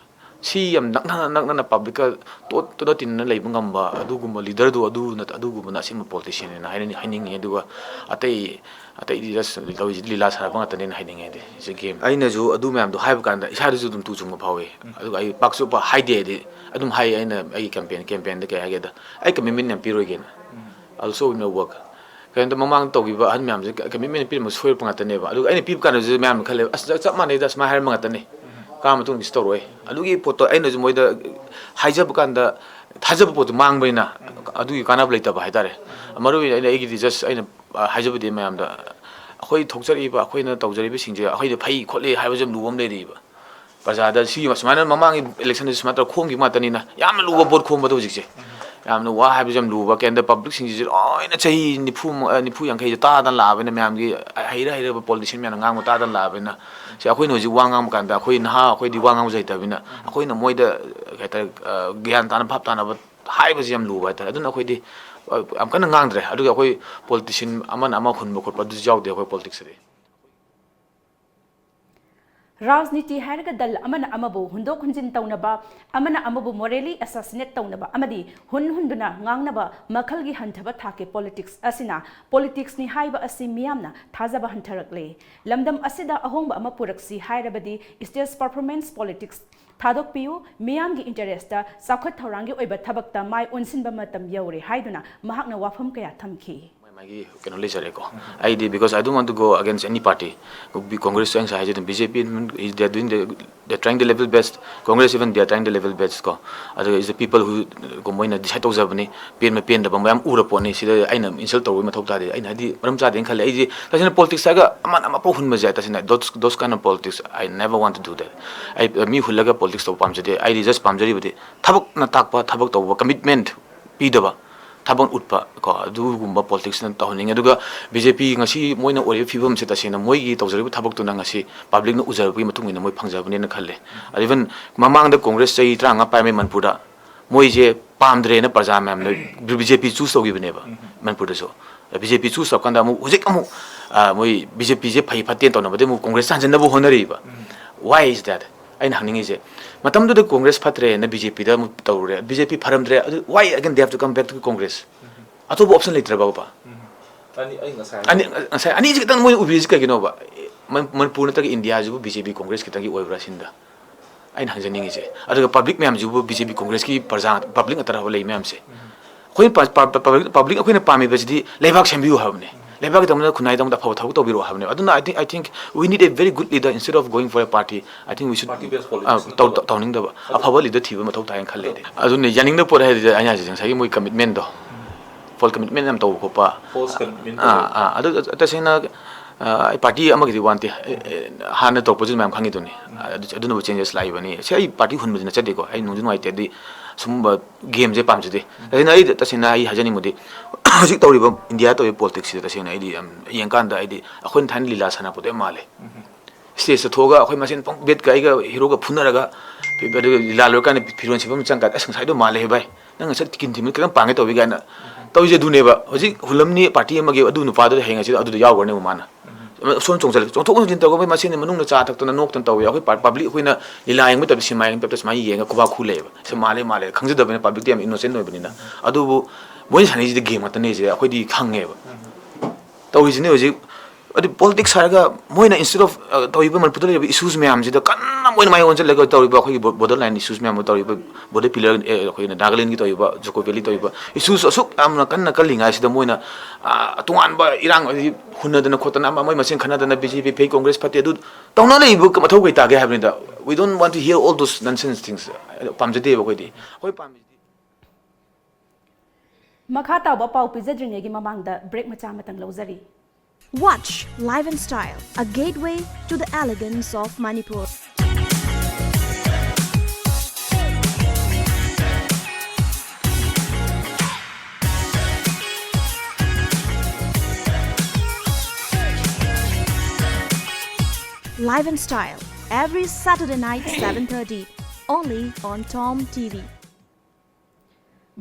ꯁꯤ ꯌꯥꯝ ꯅꯛꯅ ꯅꯛꯅꯅ public ꯀ ꯇꯣꯠ-, ꯇꯣꯠꯅ ꯇꯤꯟꯅꯅ ꯂꯩꯕ ꯉꯝꯕ ꯑꯗꯨꯒꯨꯝꯕ leader ꯗꯨ, ꯑꯗꯨ ꯅꯠ-, ꯑꯗꯨꯒꯨꯝꯕꯅ ꯑꯁꯦꯡꯕ politician ꯅꯦꯅ ꯍꯥꯏꯅꯤꯡ-, ꯍꯥꯏꯅꯤꯡꯉꯤ꯫ ꯑꯗꯨꯒ ꯑꯇꯩ, ꯑꯇꯩꯗꯤ just ꯇꯧꯔꯤꯁꯤꯗꯤ ꯂꯤꯂꯥ ꯁꯥꯟꯅꯕ ꯉꯥꯛꯇꯅꯦꯅ ꯍꯥꯏꯅꯤꯡꯉꯦ꯫ ꯍꯥꯏꯗꯤ ꯁꯤ game ꯑꯩꯅꯁꯨ ꯑꯗꯨ ꯃꯌꯥꯝꯗꯣ ꯍꯥꯏꯕ ꯀꯥꯟꯗ ꯏꯁꯥꯗꯁꯨ ꯑꯗꯨꯝ ꯇꯨ ꯆꯨꯡꯕ ꯐꯥꯎꯏ꯫ ꯑꯗꯨꯒ ꯑꯩ ꯄꯥꯛꯁꯨ ꯄꯥꯛ ꯍꯥꯏꯗꯦ꯫ ꯍꯥꯏꯗꯤ ꯑꯗꯨꯝ ꯍꯥꯏ, ꯑꯩꯅ ꯑꯩꯒꯤ campaign, campaign ꯗ ꯀꯩ ꯍꯥꯏꯒꯦꯗ, ꯑꯩ commitment ꯌꯥꯝ ꯄꯤꯔꯣꯏꯒꯦꯅ꯫ Also in my work꯫ ꯀꯩꯅꯣꯗ ꯃꯃꯥꯡꯗ ꯇꯧꯈꯤꯕ ꯑꯍꯟ ꯃꯌꯥꯝꯁꯦ commitment ꯄꯤꯔꯝꯕ ꯁꯣꯏꯔꯛꯄ ꯉꯥꯛꯇꯅꯦꯕ꯫ ꯑꯗꯨꯒ ꯑꯩꯅ ꯄꯤꯕ ꯀꯥꯟꯗꯁꯨ ꯃꯌꯥꯝꯅ ꯈꯜꯂꯦꯕ, "ꯑꯁ, ꯆꯞ ꯃꯥꯟꯅꯩꯗ, ꯁꯨꯃꯥꯏꯅ ꯍꯥꯏꯔꯝꯕ ꯉꯥꯛꯇꯅꯤ, ꯀꯥꯔ ꯃꯇꯨꯡꯗ ꯁꯤ ꯇꯧꯔꯣꯏ"꯫ ꯑꯗꯨꯒꯤ ꯄꯣꯠꯇꯣ ꯑꯩꯅꯁꯨ ꯃꯣꯏꯗ ꯍꯥꯏꯖꯕ ꯀꯥꯟꯗ ꯊꯥꯖꯕ ꯄꯣꯠꯇꯣ ꯃꯥꯡꯕꯅꯤꯅ ꯑꯗꯨꯒꯤ ꯀꯥꯟꯅꯕ ꯂꯩꯇꯕ ꯍꯥꯏꯇꯥꯔꯦ꯫ ꯃꯔꯨ ꯑꯣꯏꯅ ꯑꯩꯅ ꯑꯩꯒꯤꯗꯤ just ꯑꯩꯅ, ꯑ, ꯍꯥꯏꯖꯕꯗꯤ ꯃꯌꯥꯝꯗ, ꯑꯩꯈꯣꯏ ꯊꯣꯛꯆꯔꯛꯏꯕ, ꯑꯩꯈꯣꯏꯅ ꯇꯧꯖꯔꯤꯕꯁꯤꯡꯁꯦ ꯑꯩꯈꯣꯏꯗ ꯐꯩ ꯈꯣꯠꯂꯤ ꯍꯥꯏꯕꯁꯦ ꯌꯥꯝ ꯂꯨꯕ ꯑꯃ ꯂꯩꯔꯤꯕ꯫ ꯄ꯭ꯔꯖꯥꯗ ꯁꯤ ꯁꯨꯃꯥꯏꯅ ꯃꯃꯥꯡꯒꯤ ꯏꯂꯦꯛꯁꯟꯗꯁꯨ ꯁꯨꯃꯥꯏꯅ ꯇꯧꯔ ꯈꯣꯝꯈꯤꯕ ꯉꯥꯛꯇꯅꯤꯅ, ꯌꯥꯝꯅ ꯂꯨꯕ ꯚꯣꯠ ꯈꯣꯝꯕꯗꯣ ꯍꯧꯖꯤꯛꯁꯦ꯫ ꯌꯥꯝꯅ ꯋꯥ ꯍꯥꯏꯕꯁꯨ ꯌꯥꯝ ꯂꯨꯕ, ꯀꯦꯟꯗ꯭ꯔ ꯄꯕ꯭ꯂꯤꯛꯁꯤꯡꯁꯤꯁꯨ ꯂꯣꯏꯅ ꯆꯍꯤ ꯅꯤꯐꯨ, ꯑ, ꯅꯤꯐꯨ ꯌꯥꯡꯈꯩꯁꯦ ꯇꯥꯗꯅ ꯂꯥꯛꯑꯕꯅꯤꯅ, ꯃꯌꯥꯝꯒꯤ ꯍꯩꯔ ꯍꯩꯔꯕ ꯄꯣꯂꯤꯇꯤꯁꯤꯌꯟ ꯃꯌꯥꯝꯅ ꯉꯥꯡꯕ ꯇꯥꯗꯅ ꯂꯥꯛꯑꯕꯅꯤꯅ, ꯁꯤ ꯑꯩꯈꯣꯏꯅ ꯍꯧꯖꯤꯛ ꯋꯥ ꯉꯥꯡꯕ ꯀꯥꯟꯗ ꯑꯩꯈꯣꯏ ꯅꯍꯥ, ꯑꯩꯈꯣꯏꯗꯤ ꯋꯥ ꯉꯥꯡꯕꯁꯨ ꯍꯩꯇꯕꯅꯤꯅ, ꯑꯩꯈꯣꯏꯅ ꯃꯣꯏꯗ, ꯀꯩ ꯍꯥꯏꯇꯥꯔꯦ, ꯑ, ꯒ꯭ꯌꯥꯟ ꯇꯥꯅ ꯚꯥꯞ ꯇꯥꯅꯕ ꯍꯥꯏꯕꯁꯤ ꯌꯥꯝ ꯂꯨꯕ ꯍꯥꯏꯇꯥꯔꯦ꯫ ꯑꯗꯨꯅ ꯑꯩꯈꯣꯏꯗꯤ, ꯑ, ꯌꯥꯝ ꯀꯟꯅ ꯉꯥꯡꯗ꯭ꯔꯦ꯫ ꯑꯗꯨꯒ ꯑꯩꯈꯣꯏ ꯄꯣꯂꯤꯇꯤꯁꯤꯌꯟ ꯑꯃꯅ ꯑꯃ ꯍꯨꯟꯕ ꯈꯣꯠꯄ ꯑꯗꯨꯁꯨ ꯌꯥꯎꯗꯦ ꯑꯩꯈꯣꯏ ꯄꯣꯂꯤꯇꯤꯛꯁꯇꯗꯤ꯫ ꯔꯥꯖꯅꯤꯇꯤ ꯍꯥꯏꯔꯒ ꯗꯜ ꯑꯃꯅ ꯑꯃꯕꯨ ꯍꯨꯟꯗꯣꯛ ꯍꯨꯟꯖꯤꯟ ꯇꯧꯅꯕ, ꯑꯃꯅ ꯑꯃꯕꯨ ꯃꯣꯔꯦꯂꯤ ꯑꯦꯁꯥꯁꯤꯅꯦꯠ ꯇꯧꯅꯕ ꯑꯃꯗꯤ ꯍꯨꯟ ꯍꯨꯟꯗꯨꯅ ꯉꯥꯡꯅꯕ ꯃꯈꯜꯒꯤ ꯍꯟꯊꯕ ꯊꯥꯛꯀꯤ ꯄꯣꯂꯤꯇꯤꯛꯁ ꯑꯁꯤꯅ ꯄꯣꯂꯤꯇꯤꯛꯁꯅꯤ ꯍꯥꯏꯕ ꯑꯁꯤ ꯃꯤꯌꯥꯝꯅ ꯊꯥꯖꯕ ꯍꯟꯊꯔꯛꯂꯦ꯫ ꯂꯝꯗꯝ ꯑꯁꯤꯗ ꯑꯍꯣꯡꯕ ꯑꯃ ꯄꯨꯔꯛꯁꯤ ꯍꯥꯏꯔꯕꯗꯤ ꯁ꯭ꯇꯦꯖ ꯄꯔꯐꯣꯔꯃꯦꯟꯁ ꯄꯣꯂꯤꯇꯤꯛꯁ ꯊꯥꯗꯣꯛꯄꯤꯌꯨ, ꯃꯤꯌꯥꯝꯒꯤ ꯏꯟꯇꯔꯦꯁꯇ ꯆꯥꯎꯈꯠ ꯊꯧꯔꯥꯡꯒꯤ ꯑꯣꯏꯕ ꯊꯕꯛꯇ ꯃꯥꯏ ꯑꯣꯟꯁꯤꯟꯕ ꯃꯇꯝ ꯌꯧꯔꯦ ꯍꯥꯏꯗꯨꯅ ꯃꯍꯥꯛꯅ ꯋꯥꯐꯝ ꯀꯌꯥ ꯊꯝꯈꯤ꯫ ꯃꯥꯒꯤ ꯀꯩꯅꯣ ꯂꯩꯖꯔꯦꯀꯣ꯫ ꯑꯩꯗꯤ, because I don't want to go against any party꯫ Congress ꯇꯣ ꯑꯩ ꯉꯁꯥꯏ ꯍꯥꯏꯖꯗꯣꯏꯅꯤ, B J P, they are doing the, they are trying the level best꯫ Congress even they are trying the level best ꯀꯣ꯫ ꯑꯗꯨꯒ is the people who ꯀꯣ, ꯃꯣꯏꯅ design ꯇꯧꯖꯕꯅꯤ꯫ ꯄꯦꯟꯕ ꯄꯦꯟꯗꯕ ꯃꯌꯥꯝ ꯎꯔ ꯄꯣꯠꯅꯤ꯫ ꯁꯤꯗ ꯑꯩꯅ ꯏꯟꯁꯜ ꯇꯧꯕꯒꯤ ꯃꯊꯧ ꯇꯥꯗꯦ꯫ ꯑꯩꯅ ꯍꯥꯏꯗꯤ ꯃꯔꯝ ꯆꯥꯗꯦꯅ ꯈꯜꯂꯦ꯫ ꯑꯩꯁꯦ ꯇꯁꯦꯡꯅ ꯄꯣꯂꯤꯇꯤꯛꯁ ꯍꯥꯏꯔꯒ ꯑꯃꯅ ꯑꯃ ꯄꯥꯎ ꯍꯨꯟꯕꯁꯦ ꯇꯁꯦꯡꯅ those, those kind of politics, I never want to do that꯫ ꯑꯩ ꯃꯤ ꯍꯨꯜꯂꯒ ꯄꯣꯂꯤꯇꯤꯛꯁ ꯇꯧꯕ ꯄꯥꯝꯖꯗꯦ꯫ ꯑꯩꯗꯤ just ꯄꯥꯝꯖꯔꯤꯕꯗꯤ ꯊꯕꯛꯅ ꯇꯥꯛꯄ ꯊꯕꯛ ꯇꯧꯕ, ꯀꯃꯤꯠꯃꯦꯟꯠ ꯄꯤꯗꯕ, ꯊꯕꯛ ꯎꯠꯄ ꯀꯣ, ꯑꯗꯨꯒꯨꯝꯕ ꯄꯣꯂꯤꯇꯤꯛꯁꯅ ꯇꯧꯍꯟꯅꯤꯡꯉꯤ꯫ ꯑꯗꯨꯒ B J P ꯉꯁꯤ ꯃꯣꯏꯅ ꯑꯣꯏꯔꯤꯕ ꯐꯤꯕꯝꯁꯦ ꯇꯁꯦꯡꯅ ꯃꯣꯏꯒꯤ ꯇꯧꯖꯔꯤꯕ ꯊꯕꯛꯇꯨꯅ ꯉꯁꯤ ꯄꯕ꯭ꯂꯤꯛꯅ ꯎꯖꯔꯕꯒꯤ ꯃꯇꯨꯡ ꯏꯟꯅ ꯃꯣꯏ ꯐꯪꯖꯕꯅꯦꯅ ꯈꯜꯂꯦ꯫ ꯑꯗ even ꯃꯃꯥꯡꯗ ꯀꯣꯡꯒ꯭ꯔꯦꯁ ꯆꯍꯤ ꯇꯔꯥꯃꯉꯥ ꯄꯥꯏꯔꯝꯃꯤ ꯃꯅꯤꯄꯨꯔꯗ, ꯃꯣꯏꯁꯦ ꯄꯥꯝꯗ꯭ꯔꯦꯅ ꯄ꯭ꯔꯖꯥ ꯃꯌꯥꯝꯅ B J P ꯆꯨꯁ ꯇꯧꯈꯤꯕꯅꯦꯕ ꯃꯅꯤꯄꯨꯔꯗꯁꯨ꯫ B J P ꯆꯨꯁ ꯇꯧꯔꯀꯥꯟꯗ ꯑꯃꯨꯛ ꯍꯧꯖꯤꯛ ꯑꯃꯨꯛ, ꯑ, ꯃꯣꯏ B J P ꯁꯦ ꯐꯩ ꯐꯠꯇꯦꯅ ꯇꯧꯅꯕꯗꯤ ꯑꯃꯨꯛ ꯀꯣꯡꯒ꯭ꯔꯦꯁꯇ ꯍꯟꯖꯤꯟꯅꯕ ꯍꯣꯠꯅꯔꯤꯕ꯫ Why is that? ꯑꯩꯅ ꯍꯪꯅꯤꯡꯉꯤꯁꯦ, ꯃꯇꯝꯗꯨꯗ ꯀꯣꯡꯒ꯭ꯔꯦꯁ ꯐꯠꯇ꯭ꯔꯦꯅ B J P ꯗ ꯑꯃꯨꯛ ꯇꯧꯔꯨꯔꯦ, B J P ꯐꯔꯝꯗ꯭ꯔꯦ, ꯑꯗꯨ why again they have to come back to Congress? ꯑꯇꯣꯞꯄ ꯑꯣꯞꯁꯟ ꯂꯩꯇ꯭ꯔꯕꯕ? ꯑꯅꯤ ꯑꯩ ꯉꯁꯥꯏ ꯑꯅꯤ, ꯉꯁꯥꯏ ꯑꯅꯤꯁꯤ ꯈꯤꯇꯪ ꯃꯣꯏꯅ ꯎꯕꯤꯔꯤꯁꯤ ꯀꯩꯒꯤꯅꯣꯕ? ꯃꯅꯤ-, ꯃꯅꯤꯄꯨꯔ ꯅꯠꯇ꯭ꯔꯒ ꯏꯟꯗꯤꯌꯥꯁꯤꯕꯨ B J P ꯀꯣꯡꯒ꯭ꯔꯦꯁ ꯈꯤꯇꯪꯒꯤ ꯑꯣꯏꯕ꯭ꯔꯥ ꯁꯤꯅꯤꯗ ꯑꯩꯅ ꯍꯪꯖꯅꯤꯡꯉꯤꯁꯦ꯫ ꯑꯗꯨꯒ ꯄꯕ꯭ꯂꯤꯛ ꯃꯌꯥꯝꯁꯤꯕꯨ B J P ꯀꯣꯡꯒ꯭ꯔꯦꯁꯀꯤ ꯄ꯭ꯔꯖꯥ, ꯄꯕ꯭ꯂꯤꯛ ꯉꯥꯛꯇꯔꯕ ꯂꯩ ꯃꯌꯥꯝꯁꯦ? ꯑꯩꯈꯣꯏꯅ ꯄ-, ꯄ-, ꯄꯕ꯭ꯂꯤꯛ, ꯄꯕ꯭ꯂꯤꯛ ꯑꯩꯈꯣꯏꯅ ꯄꯥꯝꯃꯤꯕꯁꯤꯗꯤ ꯂꯩꯕꯥꯛ ꯁꯦꯝꯕꯤꯌꯨ ꯍꯥꯏꯕꯅꯦ꯫ ꯂꯩꯕꯥꯛꯀꯤꯗꯃꯛꯇ ꯈꯨꯟꯅꯥꯏꯒꯤꯗꯃꯛꯇ ꯑꯐꯕ ꯊꯕꯛ ꯇꯧꯕꯤꯔꯛꯑꯣ ꯍꯥꯏꯕꯅꯦ꯫ ꯑꯗꯨꯅ I think, I think we need a very good leader instead of going for a party. I think we should, Party based ꯑ, politics ꯇꯧ-, ꯅꯠꯇꯕ꯫ ꯇꯧꯅꯤꯡꯗꯕ ꯑꯐꯕ ꯂꯤꯗꯔ ꯊꯤꯕ ꯃꯊꯧ ꯇꯥꯏꯅ ꯈꯜꯂꯦ ꯑꯩꯗꯤ꯫ ꯑꯗꯨꯅ ꯌꯥꯅꯤꯡꯗꯕ ꯄꯣꯠ ꯍꯥꯏꯔꯗꯤ ꯑꯩꯅ ꯍꯥꯏꯁꯦ ꯉꯁꯥꯏꯒꯤ ꯃꯣꯏ ꯀꯃꯤꯠꯃꯦꯟꯗꯣ, ꯐꯣꯜ ꯀꯃꯤꯠꯃꯦꯟ ꯌꯥꯝ ꯇꯧꯕ ꯈꯣꯠꯄ꯫ False commitment ꯑꯥ, ꯇꯧꯕ꯫ ꯑꯥ, ꯑꯗꯨ ꯇꯁꯦꯡꯅ ꯑꯩ ꯄꯥꯔꯇꯤ ꯑꯃꯒꯤꯗꯤ ꯋꯥꯟꯇꯦ꯫ ꯍꯥꯟꯅ ꯇꯧꯔꯛꯄꯁꯨ ꯃꯌꯥꯝ ꯈꯪꯉꯤꯗꯨꯅꯤ꯫ ꯑꯗꯨꯅꯕꯨ ꯆꯦꯟꯖꯦꯁ ꯂꯥꯛꯏꯕꯅꯤ꯫ ꯁꯤ ꯑꯩ ꯄꯥꯔꯇꯤ ꯍꯨꯟꯕꯗꯤ ꯅꯠꯆꯗꯦꯀꯣ꯫ ꯑꯩ ꯅꯨꯡꯗꯤ ꯅꯨꯡꯉꯥꯏꯇꯦ꯫ ꯑꯗꯨꯗꯤ ꯁꯨꯝꯕ ꯒꯦꯝꯁꯦ ꯄꯥꯝꯖꯗꯦ꯫ ꯑꯗꯨꯅ ꯑꯩ ꯇꯁꯦꯡꯅ ꯑꯩ ꯍꯥꯏꯖꯅꯤꯡꯕꯗꯤ, ꯍꯧꯖꯤꯛ ꯇꯧꯔꯤꯕ ꯏꯟꯗꯤꯌꯥ ꯇꯧꯔꯤꯕ ꯄꯣꯂꯤꯇꯤꯛꯁꯁꯤꯗ ꯇꯁꯦꯡꯅ ꯑꯩꯗꯤ ꯌꯥꯝ ꯌꯦꯡꯀꯥꯟꯗ ꯑꯩꯗꯤ ꯑꯩꯈꯣꯏꯅ ꯊꯥꯏꯅ ꯂꯤꯂꯥ ꯁꯥꯟꯅꯔꯛꯄꯗꯣ ꯌꯥꯝ ꯃꯥꯜꯂꯦ꯫ ꯁ꯭ꯇꯦꯖꯇ ꯊꯣꯛꯑꯒ ꯑꯩꯈꯣꯏ ꯃꯁꯦꯟ ꯄꯪꯕꯦꯠꯀ ꯑꯩꯒ ꯍꯤꯔꯣꯒ ꯐꯨꯅꯔꯒ, ꯑꯗꯨꯒ ꯂꯤꯂꯥ ꯂꯣꯏꯔꯀꯥꯟꯗ ꯐꯤꯔꯣꯟ ꯁꯦꯠꯐꯝ ꯆꯪꯀꯥꯟꯗ, "ꯑꯁ, ꯉꯁꯥꯏꯗꯣ ꯃꯥꯜꯂꯦ ꯍꯦ ꯚꯥꯏ, ꯅꯪ ꯉꯁꯥꯏ ꯀꯤꯟ ꯊꯤꯟꯕ ꯈꯤꯇꯪ ꯄꯥꯡꯒꯦ ꯇꯧꯋꯤ" ꯀꯥꯏꯅ ꯇꯧꯔꯤꯁꯦ ꯑꯗꯨꯅꯦꯕ꯫ ꯍꯧꯖꯤꯛ ꯍꯨꯜꯂꯝꯅꯤ ꯄꯥꯔꯇꯤ ꯑꯃꯒꯤ ꯑꯗꯨ ꯅꯨꯄꯥꯗꯨꯗ ꯍꯌꯦꯡ ꯑꯁꯤꯗ ꯑꯗꯨꯗ ꯌꯥꯎꯈ꯭ꯔꯅꯦꯕ ꯃꯥꯅ꯫ ꯁꯣꯝ ꯆꯣꯡꯁꯤꯜꯂꯦ, ꯆꯣꯡꯊꯣꯛ ꯆꯣꯡꯁꯤꯟ ꯇꯧꯔꯒ ꯃꯣꯏ ꯃꯁꯦꯟ ꯃꯅꯨꯡꯗ ꯆꯥ ꯊꯛꯇꯅ ꯅꯣꯛꯇꯅ ꯇꯧꯋꯦ꯫ ꯑꯩꯈꯣꯏ ꯄꯥ-, ꯄꯥꯕ꯭ꯂꯤꯛ ꯑꯩꯈꯣꯏꯅ ꯂꯤꯂꯥ ꯌꯦꯡꯕ ꯃꯇꯝꯗ, ꯁꯤꯅꯦꯃꯥ ꯌꯦꯡꯕ ꯃꯇꯝꯗ ꯁꯨꯃꯥꯏꯅ ꯌꯦꯡꯉꯒ ꯈꯨꯕꯥꯛ ꯈꯨ ꯂꯩꯌꯦꯕ꯫ ꯁꯤ ꯃꯥꯜꯂꯦ, ꯃꯥꯜꯂꯦ, ꯈꯪꯖꯗꯕꯅꯤꯅ, ꯄꯥꯕ꯭ꯂꯤꯛꯇꯤ ꯌꯥꯝ ꯏꯅꯣꯁꯦꯟ ꯑꯣꯏꯕꯅꯤꯅ꯫ ꯑꯗꯨꯕꯨ ꯃꯣꯏꯅ ꯁꯥꯟꯅꯩꯁꯤꯗꯤ ꯒꯦꯝ ꯉꯥꯛꯇꯅꯦ, ꯁꯤꯗꯤ ꯑꯩꯈꯣꯏꯗꯤ ꯈꯪꯉꯦꯕ꯫ ꯇꯧꯔꯤꯁꯤꯅꯦ ꯍꯧꯖꯤꯛ꯫ ꯑꯗꯨ ꯄꯣꯂꯤꯇꯤꯛꯁ ꯍꯥꯏꯔꯒ ꯃꯣꯏꯅ instead of, ꯑ, ꯇꯧꯔꯤꯕ ꯃꯅꯤꯄꯨꯔꯗ ꯂꯩꯔꯤꯕ ꯏꯁꯨꯁ ꯃꯌꯥꯝꯁꯤꯗ ꯀꯟꯅ ꯃꯣꯏꯅ ꯃꯥꯏ ꯑꯣꯟꯁꯤꯜꯂꯒ ꯇꯧꯔꯤꯕ ꯑꯩꯈꯣꯏꯒꯤ ꯕꯣ-, ꯕꯣꯔꯗꯔ ꯂꯥꯏꯟ ꯏꯁꯨꯁ ꯃꯌꯥꯝ ꯑꯃ ꯇꯧꯔꯤꯕ, ꯕꯣꯔꯗꯔ ꯄꯤꯂꯔ, ꯑꯦ, ꯑꯩꯈꯣꯏꯅ ꯅꯥꯒꯥꯂꯦꯟꯒꯤ ꯇꯧꯔꯤꯕ, ꯖꯨꯀꯣ ꯚꯦꯂꯤ ꯇꯧꯔꯤꯕ ꯏꯁꯨꯁ ꯑꯁꯨꯛ ꯌꯥꯝꯅ ꯀꯟꯅ ꯀꯜꯂꯤꯉꯩꯁꯤꯗ ꯃꯣꯏꯅ, ꯑ, ꯇꯣꯉꯥꯟꯕ ꯏꯔꯥꯡ, ꯍꯥꯏꯗꯤ ꯍꯨꯟꯅꯗꯅ ꯈꯣꯠꯇꯅ, ꯑꯃ ꯃꯣꯏ ꯃꯁꯦꯟ ꯈꯠꯅꯗꯅ, ꯕꯤ ꯖꯦ ꯄꯤ ꯐꯩ, ꯀꯣꯡꯒ꯭ꯔꯦꯁ ꯐꯠꯇꯦ, ꯑꯗꯨ ꯇꯧꯅ ꯂꯩꯕ ꯃꯊꯧ ꯀꯩ ꯇꯥꯒꯦ ꯍꯥꯏꯕꯅꯤꯗ꯫ We don't want to hear all those nonsense things. ꯄꯥꯝꯖꯗꯦꯕ ꯑꯩꯈꯣꯏꯗꯤ꯫ ꯑꯩꯈꯣꯏ ꯄꯥꯝꯃꯤꯁꯤꯗꯤ ꯃꯈꯥ ꯇꯥꯕ ꯄꯥꯎ ꯄꯤꯖꯗ꯭ꯔꯤꯉꯩꯒꯤ ꯃꯃꯥꯡꯗ ꯕ꯭ꯔꯦꯛ ꯃꯆꯥ ꯑꯃꯇꯪ ꯂꯧꯖꯔꯤ꯫ Watch Life and Style, a gateway to the elegance of Manipur. Life and Style, every Saturday night, seven thirty, only on Tom T V.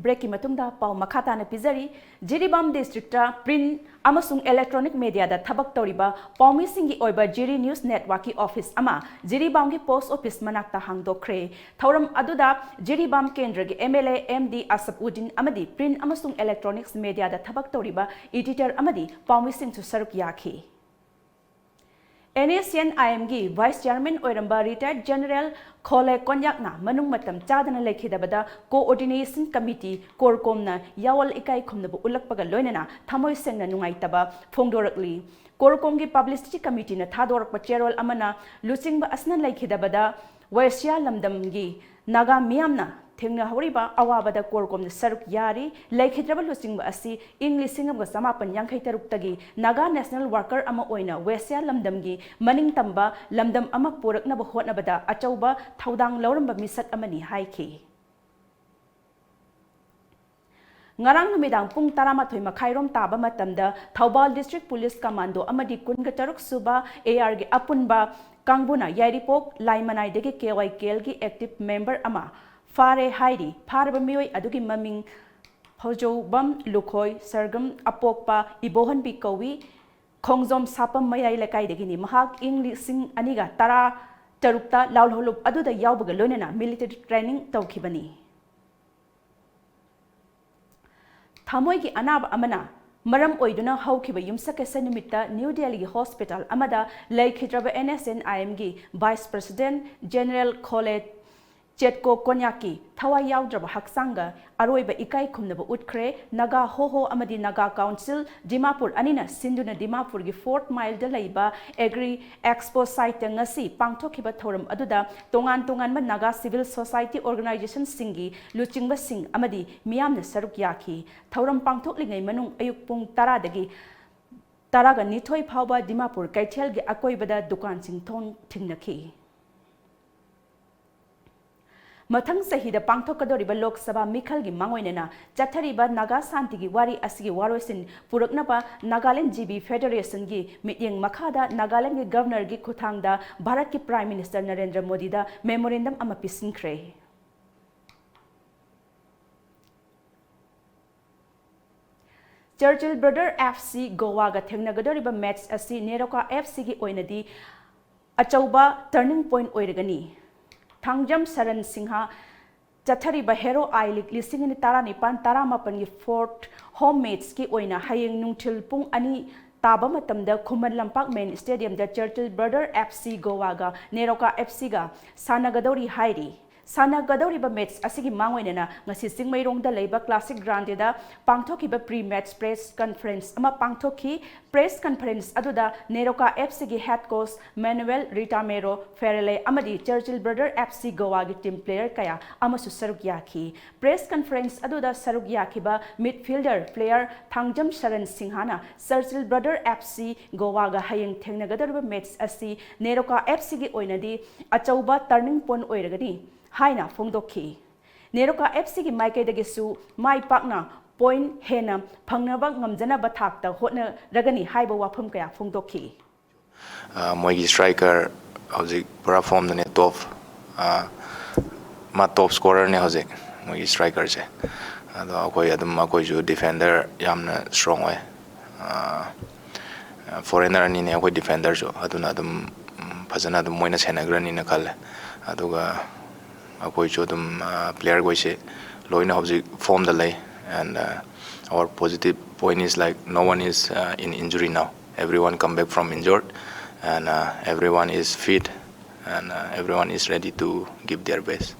ꯕ꯭ꯔꯦꯛꯀꯤ ꯃꯇꯨꯡꯗ ꯄꯥꯎ ꯃꯈꯥ ꯇꯥꯅ ꯄꯤꯖꯔꯤ꯫ ꯖꯤꯔꯤꯕꯥꯝ ꯗꯤꯁꯇ꯭ꯔꯤꯛꯇ ꯄ꯭ꯔꯤꯟ ꯑꯃꯁꯨꯡ ꯏꯂꯦꯛꯇ꯭ꯔꯣꯅꯤꯛ ꯃꯦꯗꯤꯌꯥꯗ ꯊꯕꯛ ꯇꯧꯔꯤꯕ ꯄꯥꯎꯃꯤꯁꯤꯡꯒꯤ ꯑꯣꯏꯕ ꯖꯤꯔꯤ ꯅ꯭ꯌꯨꯁ ꯅꯦꯠꯋꯥꯔꯛꯀꯤ ꯑꯣꯐꯤꯁ ꯑꯃ ꯖꯤꯔꯤꯕꯥꯝꯒꯤ ꯄꯣꯁ ꯑꯣꯐꯤꯁ ꯃꯅꯥꯛꯇ ꯍꯥꯡꯗꯣꯛꯈ꯭ꯔꯦ꯫ ꯊꯧꯔꯝ ꯑꯗꯨꯗ ꯖꯤꯔꯤꯕꯥꯝ ꯀꯦꯟꯗ꯭ꯔꯒꯤ M L A M D Asab Uddin ꯑꯃꯗꯤ ꯄ꯭ꯔꯤꯟ ꯑꯃꯁꯨꯡ ꯏꯂꯦꯛꯇ꯭ꯔꯣꯅꯤꯛꯁ ꯃꯦꯗꯤꯌꯥꯗ ꯊꯕꯛ ꯇꯧꯔꯤꯕ ꯏꯗꯤꯇꯔ ꯑꯃꯗꯤ ꯄꯥꯎꯃꯤꯁꯤꯡꯁꯨ ꯁꯔꯨꯛ ꯌꯥꯈꯤ꯫ ꯑꯦꯟ ꯑꯦꯁ ꯁꯤ ꯑꯦꯟ ꯑꯥꯏ ꯑꯦꯝꯒꯤ ꯚꯥꯏꯁ ꯆꯤꯌꯥꯔꯃꯦꯟ ꯑꯣꯏꯔꯝꯕ ꯔꯤꯇꯥꯌꯔꯗ ꯖꯦꯅꯔꯦꯜ ꯈꯣꯂꯦ ꯀꯣꯟꯌꯥꯛꯅ ꯃꯅꯨꯡ ꯃꯇꯝ ꯆꯥꯗꯅ ꯂꯩꯈꯤꯗꯕꯗ ꯀꯣꯑꯣꯔꯗꯤꯅꯦꯁꯟ ꯀꯃꯤꯇꯤ, ꯀꯣꯔꯀꯣꯝꯅ ꯌꯥꯑꯣꯜ ꯏꯀꯥꯏ ꯈꯨꯝꯅꯕ ꯎꯠꯂꯛꯄꯒ ꯂꯣꯏꯅꯅ ꯊꯃꯣꯏ ꯁꯦꯡꯅ ꯅꯨꯡꯉꯥꯏꯇꯕ ꯐꯣꯡꯗꯣꯔꯛꯂꯤ꯫ ꯀꯣꯔꯀꯣꯝꯒꯤ ꯄꯕ꯭ꯂꯤꯁꯤꯇꯤ ꯀꯃꯤꯇꯤꯅ ꯊꯥꯗꯣꯔꯛꯄ ꯆꯦꯔꯣꯜ ꯑꯃꯅ ꯂꯨꯆꯤꯡꯕ ꯑꯁꯤꯅ ꯂꯩꯈꯤꯗꯕꯗ ꯋꯥꯏꯁꯤꯌꯥ ꯂꯝꯗꯝꯒꯤ ꯅꯥꯒꯥ ꯃꯤꯌꯥꯝꯅ ꯊꯦꯡꯅꯍꯧꯔꯤꯕ ꯑꯋꯥꯕꯗ ꯀꯣꯔꯀꯣꯝꯅ ꯁꯔꯨꯛ ꯌꯥꯔꯤ꯫ ꯂꯩꯈꯤꯗ꯭ꯔꯕ ꯂꯨꯆꯤꯡꯕ ꯑꯁꯤ ꯏꯪ ꯂꯤꯁꯤꯡ ꯑꯃꯒ ꯆꯃꯥꯄꯟ ꯌꯥꯡꯈꯩ ꯇꯔꯨꯛꯇꯒꯤ ꯅꯥꯒꯥ ꯅꯦꯁꯅꯦꯜ ꯋꯥꯔꯀꯔ ꯑꯃ ꯑꯣꯏꯅ ꯋꯦꯁꯤꯌꯥ ꯂꯝꯗꯝꯒꯤ ꯃꯅꯤꯡ ꯇꯝꯕ ꯂꯝꯗꯝ ꯑꯃ ꯄꯨꯔꯛꯅꯕ ꯍꯣꯠꯅꯕꯗ ꯑꯆꯧꯕ ꯊꯧꯗꯥꯡ ꯂꯧꯔꯝꯕ ꯃꯤꯁꯛ ꯑꯃꯅꯤ ꯍꯥꯏꯈꯤ꯫ ꯉꯔꯥꯡ ꯅꯨꯃꯤꯗꯥꯡ ꯄꯨꯡ ꯇꯔꯥꯃꯥꯊꯣꯏ ꯃꯈꯥꯏꯔꯣꯝ ꯇꯥꯕ ꯃꯇꯝꯗ ꯊꯧꯕꯥꯜ ꯗꯤꯁꯇ꯭ꯔꯤꯛ ꯄꯨꯂꯤꯁ ꯀꯃꯥꯟꯗꯣ ꯑꯃꯗꯤ ꯀꯨꯟꯒ ꯇꯔꯨꯛ ꯁꯨꯕ ꯑꯦ ꯑꯥꯔꯒꯤ ꯑꯄꯨꯟꯕ ꯀꯥꯡꯕꯨꯅ ꯌꯥꯏꯔꯤꯄꯣꯛ ꯂꯥꯏꯃꯅꯥꯏꯗꯒꯤ ꯀꯦ ꯋꯥꯏ ꯀꯦ ꯑꯦꯜꯒꯤ ꯑꯦꯛꯇꯤꯚ ꯃꯦꯝꯕꯔ ꯑꯃ ꯐꯥꯔꯦ ꯍꯥꯏꯔꯤ꯫ ꯐꯥꯔꯕ ꯃꯤꯑꯣꯏ ꯑꯗꯨꯒꯤ ꯃꯃꯤꯡ ꯐꯧꯖꯧꯕꯝ ꯂꯨꯈꯣꯏ ꯁꯔꯒꯝ ꯑꯄꯣꯛꯄ ꯏꯕꯣꯍꯟꯕꯤ ꯀꯧꯏ꯫ ꯈꯣꯡꯖꯣꯝ ꯁꯥꯄꯝ ꯃꯌꯥꯏ ꯂꯩꯀꯥꯏꯗꯒꯤꯅꯤ꯫ ꯃꯍꯥꯛ ꯏꯪ ꯂꯤꯁꯤꯡ ꯑꯅꯤꯒ ꯇꯔꯥ ꯇꯔꯨꯛꯇ ꯂꯥꯜꯍꯧꯂꯨꯞ ꯑꯗꯨꯗ ꯌꯥꯎꯕꯒ ꯂꯣꯏꯅꯅ ꯃꯤꯂꯤꯇꯔꯤ ꯇ꯭ꯔꯦꯅꯤꯡ ꯇꯧꯈꯤꯕꯅꯤ꯫ ꯊꯃꯣꯏꯒꯤ ꯑꯅꯥꯕ ꯑꯃꯅ ꯃꯔꯝ ꯑꯣꯏꯗꯨꯅ ꯍꯧꯈꯤꯕ ꯌꯨꯝꯁꯀꯩꯁ ꯅꯨꯃꯤꯠꯇ ꯅ꯭ꯌꯨ ꯗꯦꯜꯂꯤꯒꯤ ꯍꯣꯁꯄꯤꯇꯥꯜ ꯑꯃꯗ ꯂꯩꯈꯤꯗ꯭ꯔꯕ ꯑꯦꯟ ꯑꯦꯁ ꯑꯦꯟ ꯑꯥꯏ ꯑꯦꯝꯒꯤ ꯚꯥꯏꯁ ꯄ꯭ꯔꯁꯤꯗꯦꯟꯠ ꯖꯦꯅꯔꯦꯜ ꯈꯣꯂꯦꯠ ꯆꯦꯠꯀꯣ ꯀꯣꯟꯌꯥꯛꯀꯤ ꯊꯋꯥꯏ ꯌꯥꯎꯗ꯭ꯔꯕ ꯍꯛꯆꯥꯡꯗ ꯑꯔꯣꯏꯕ ꯏꯀꯥꯏ ꯈꯨꯝꯅꯕ ꯎꯠꯈ꯭ꯔꯦ꯫ ꯅꯥꯒꯥ ꯍꯣꯍꯣ ꯑꯃꯗꯤ ꯅꯥꯒꯥ ꯀꯥꯎꯟꯁꯤꯜ ꯗꯤꯃꯥꯄꯨꯔ ꯑꯅꯤꯅ ꯁꯤꯟꯗꯨꯅ ꯗꯤꯃꯥꯄꯨꯔꯒꯤ ꯐꯣꯔꯠ ꯃꯥꯏꯜꯗ ꯂꯩꯕ ꯑꯦꯒ꯭ꯔꯤ ꯑꯦꯛꯁꯄꯣ ꯁꯥꯏꯠꯇ ꯉꯁꯤ ꯄꯥꯡꯊꯣꯛꯈꯤꯕ ꯊꯧꯔꯝ ꯑꯗꯨꯗ ꯇꯣꯉꯥꯟ ꯇꯣꯉꯥꯟꯕ ꯅꯥꯒꯥ ꯁꯤꯚꯤꯜ ꯁꯣꯁꯥꯏꯇꯤ ꯑꯣꯔꯒꯅꯥꯏꯖꯦꯁꯟꯁꯤꯡꯒꯤ ꯂꯨꯆꯤꯡꯕꯁꯤꯡ ꯑꯃꯗꯤ ꯃꯤꯌꯥꯝꯅ ꯁꯔꯨꯛ ꯌꯥꯈꯤ꯫ ꯊꯧꯔꯝ ꯄꯥꯡꯊꯣꯛꯂꯤꯉꯩ ꯃꯅꯨꯡ ꯑꯌꯨꯛ ꯄꯨꯡ ꯇꯔꯥꯗꯒꯤ ꯇꯔꯥꯒ ꯅꯤꯊꯣꯏ ꯐꯥꯎꯕ ꯗꯤꯃꯥꯄꯨꯔ ꯀꯩꯊꯦꯜꯒꯤ ꯑꯀꯣꯏꯕꯗ ꯗꯨꯀꯥꯟꯁꯤꯡ ꯊꯣꯡ ꯊꯤꯡꯅꯈꯤ꯫ ꯃꯊꯪ ꯆꯍꯤꯗ ꯄꯥꯡꯊꯣꯛꯀꯗꯧꯔꯤꯕ ꯂꯣꯛ ꯁꯚꯥ ꯃꯤꯈꯜꯒꯤ ꯃꯥꯡꯑꯣꯏꯅꯅ ꯆꯠꯊꯔꯤꯕ ꯅꯥꯒꯥ ꯁꯥꯟꯇꯤꯒꯤ ꯋꯥꯔꯤ ꯑꯁꯤꯒꯤ ꯋꯥꯔꯣꯏꯁꯤꯟ ꯄꯨꯔꯛꯅꯕ ꯅꯥꯒꯥꯂꯦꯟ ꯖꯤ ꯕꯤ ꯐꯦꯗꯔꯦꯁꯟꯒꯤ ꯃꯤꯠꯌꯦꯡ ꯃꯈꯥꯗ ꯅꯥꯒꯥꯂꯦꯟꯒꯤ ꯒꯚꯔꯅꯔꯒꯤ ꯈꯨꯠꯊꯥꯡꯗ ꯚꯥꯔꯠꯀꯤ ꯄ꯭ꯔꯥꯏꯝ ꯃꯤꯅꯤꯁꯇꯔ ꯅꯔꯦꯟꯗ꯭ꯔ ꯃꯣꯗꯤꯗ ꯃꯦꯃꯣꯔꯦꯟꯗꯝ ꯑꯃ ꯄꯤꯁꯤꯟꯈ꯭ꯔꯦ꯫ Churchill brother F C ꯒꯣꯋꯥꯒ ꯊꯦꯡꯅꯒꯗꯧꯔꯤꯕ match ꯑꯁꯤ ꯅꯦꯔꯣꯀꯥ ꯑꯦꯐ ꯁꯤꯒꯤ ꯑꯣꯏꯅꯗꯤ ꯑꯆꯧꯕ ꯇꯔꯅꯤꯡ ꯄꯣꯏꯟꯠ ꯑꯣꯏꯔꯒꯅꯤ꯫ ꯊꯥꯡꯖꯝ ꯁꯔꯟ ꯁꯤꯡꯍ ꯆꯠꯊꯔꯤꯕ ꯍꯦꯔꯣ ꯑꯥꯏ ꯂꯤꯒ ꯂꯤꯁꯤꯡ ꯑꯅꯤ ꯇꯔꯥꯅꯤꯄꯥꯟ ꯇꯔꯥꯃꯥꯄꯟꯒꯤ ꯐꯣꯔꯠ ꯍꯣꯝ ꯃꯦꯠꯆꯀꯤ ꯑꯣꯏꯅ ꯍꯌꯦꯡ ꯅꯨꯡꯊꯤꯜ ꯄꯨꯡ ꯑꯅꯤ ꯇꯥꯕ ꯃꯇꯝꯗ ꯈꯨꯃꯟ ꯂꯝꯄꯥꯛ ꯃꯦꯟ ꯁ꯭ꯇꯦꯗꯤꯌꯝꯗ Churchill brother F C ꯒꯣꯋꯥꯒ NEROCA F ꯁꯤꯒ ꯁꯥꯟꯅꯒꯗꯧꯔꯤ ꯍꯥꯏꯔꯤ꯫ ꯁꯥꯟꯅꯒꯗꯧꯔꯤꯕ ꯃꯦꯠꯆ ꯑꯁꯤꯒꯤ ꯃꯥꯡꯑꯣꯏꯅꯅ ꯉꯁꯤ ꯆꯤꯡꯃꯩꯔꯣꯡꯗ ꯂꯩꯕ ꯀ꯭ꯂꯥꯁꯤꯛ ꯒ꯭ꯔꯥꯟꯗꯦꯗ ꯄꯥꯡꯊꯣꯛꯈꯤꯕ ꯄ꯭ꯔꯤ ꯃꯦꯠꯆ ꯄ꯭ꯔꯦꯁ ꯀꯟꯐꯔꯦꯟꯁ ꯑꯃ ꯄꯥꯡꯊꯣꯛꯈꯤ꯫ ꯄ꯭ꯔꯦꯁ ꯀꯟꯐꯔꯦꯟꯁ ꯑꯗꯨꯗ ꯅꯦꯔꯣꯀꯥ ꯑꯦꯐ ꯁꯤꯒꯤ ꯍꯦꯗ ꯀꯣꯆ ꯃꯦꯅꯨꯑꯦꯜ ꯔꯤꯇꯥꯃꯦꯔꯣ ꯐꯦꯔꯦꯂꯦ ꯑꯃꯗꯤ Churchill brother F C ꯒꯣꯋꯥꯒꯤ team player ꯀꯌꯥ ꯑꯃꯁꯨ ꯁꯔꯨꯛ ꯌꯥꯈꯤ꯫ ꯄ꯭ꯔꯦꯁ ꯀꯟꯐꯔꯦꯟꯁ ꯑꯗꯨꯗ ꯁꯔꯨꯛ ꯌꯥꯈꯤꯕ ꯃꯤꯗꯐꯤꯜꯗꯔ ꯄ꯭ꯂꯦꯌꯔ ꯊꯥꯡꯖꯝ ꯁꯔꯟ ꯁꯤꯡꯍꯅ ꯆꯔꯆꯤꯜ ꯕ꯭ꯔꯗꯔ ꯑꯦꯐ ꯁꯤ ꯒꯣꯋꯥꯒ ꯍꯌꯦꯡ ꯊꯦꯡꯅꯒꯗꯧꯔꯤꯕ ꯃꯦꯠꯆ ꯑꯁꯤ ꯅꯦꯔꯣꯀꯥ ꯑꯦꯐ ꯁꯤꯒꯤ ꯑꯣꯏꯅꯗꯤ ꯑꯆꯧꯕ ꯇꯔꯅꯤꯡ ꯄꯣꯏꯟꯠ ꯑꯣꯏꯔꯒꯅꯤ ꯍꯥꯏꯅ ꯐꯣꯡꯗꯣꯛꯈꯤ꯫ ꯅꯦꯔꯣꯀꯥ ꯑꯦꯐ ꯁꯤꯒꯤ ꯃꯥꯏꯀꯩꯗꯒꯤꯁꯨ ꯃꯥꯏ ꯄꯥꯛꯅ ꯄꯣꯏꯟꯠ ꯍꯦꯟꯅ ꯐꯪꯅꯕ ꯉꯝꯖꯅꯕ ꯊꯥꯛꯇ ꯍꯣꯠꯅꯔꯒꯅꯤ ꯍꯥꯏꯕ ꯋꯥꯐꯝ ꯀꯌꯥ ꯐꯣꯡꯗꯣꯛꯈꯤ꯫ ꯑ, ꯃꯣꯏꯒꯤ ꯁ꯭ꯇ꯭ꯔꯥꯏꯀꯔ ꯍꯧꯖꯤꯛ ꯄꯨꯔꯥ ꯐꯣꯝꯗꯅꯦ, ꯇꯣꯞ, ꯑ, ꯃꯥ ꯇꯣꯞ ꯁ꯭ꯀꯣꯔꯔꯅꯦ ꯍꯧꯖꯤꯛ ꯃꯣꯏꯒꯤ ꯁ꯭ꯇ꯭ꯔꯥꯏꯀꯔꯁꯦ꯫ ꯑꯗꯣ ꯑꯩꯈꯣꯏ ꯑꯗꯨꯝ, ꯑꯩꯈꯣꯏꯁꯨ ꯗꯤꯐꯦꯟꯗꯔ ꯌꯥꯝꯅ ꯁ꯭ꯇ꯭ꯔꯣꯡ ꯑꯣꯏ꯫ ꯑ, ꯐꯣꯔꯦꯟꯅꯔ ꯑꯅꯤꯅꯦ ꯑꯩꯈꯣꯏ ꯗꯤꯐꯦꯟꯗꯔꯁꯨ, ꯑꯗꯨꯅ ꯑꯗꯨꯝ, ꯎꯝ, ꯐꯖꯅ ꯑꯗꯨꯝ ꯃꯣꯏꯅ ꯁꯦꯟꯅꯈ꯭ꯔꯅꯤꯅ ꯈꯜꯂꯦ꯫ ꯑꯗꯨꯒ ꯑꯩꯈꯣꯏꯁꯨ ꯑꯗꯨꯝ, ꯑ, ꯄ꯭ꯂꯦꯌꯔꯈꯣꯏꯁꯦ ꯂꯣꯏꯅ ꯍꯧꯖꯤꯛ ꯐꯣꯝꯗ ꯂꯩ꯫ And, uh, our positive point is, like, no one is, uh, in injury now. Everyone come back from injured, and, uh, everyone is fit, and, uh, everyone is ready to give their best.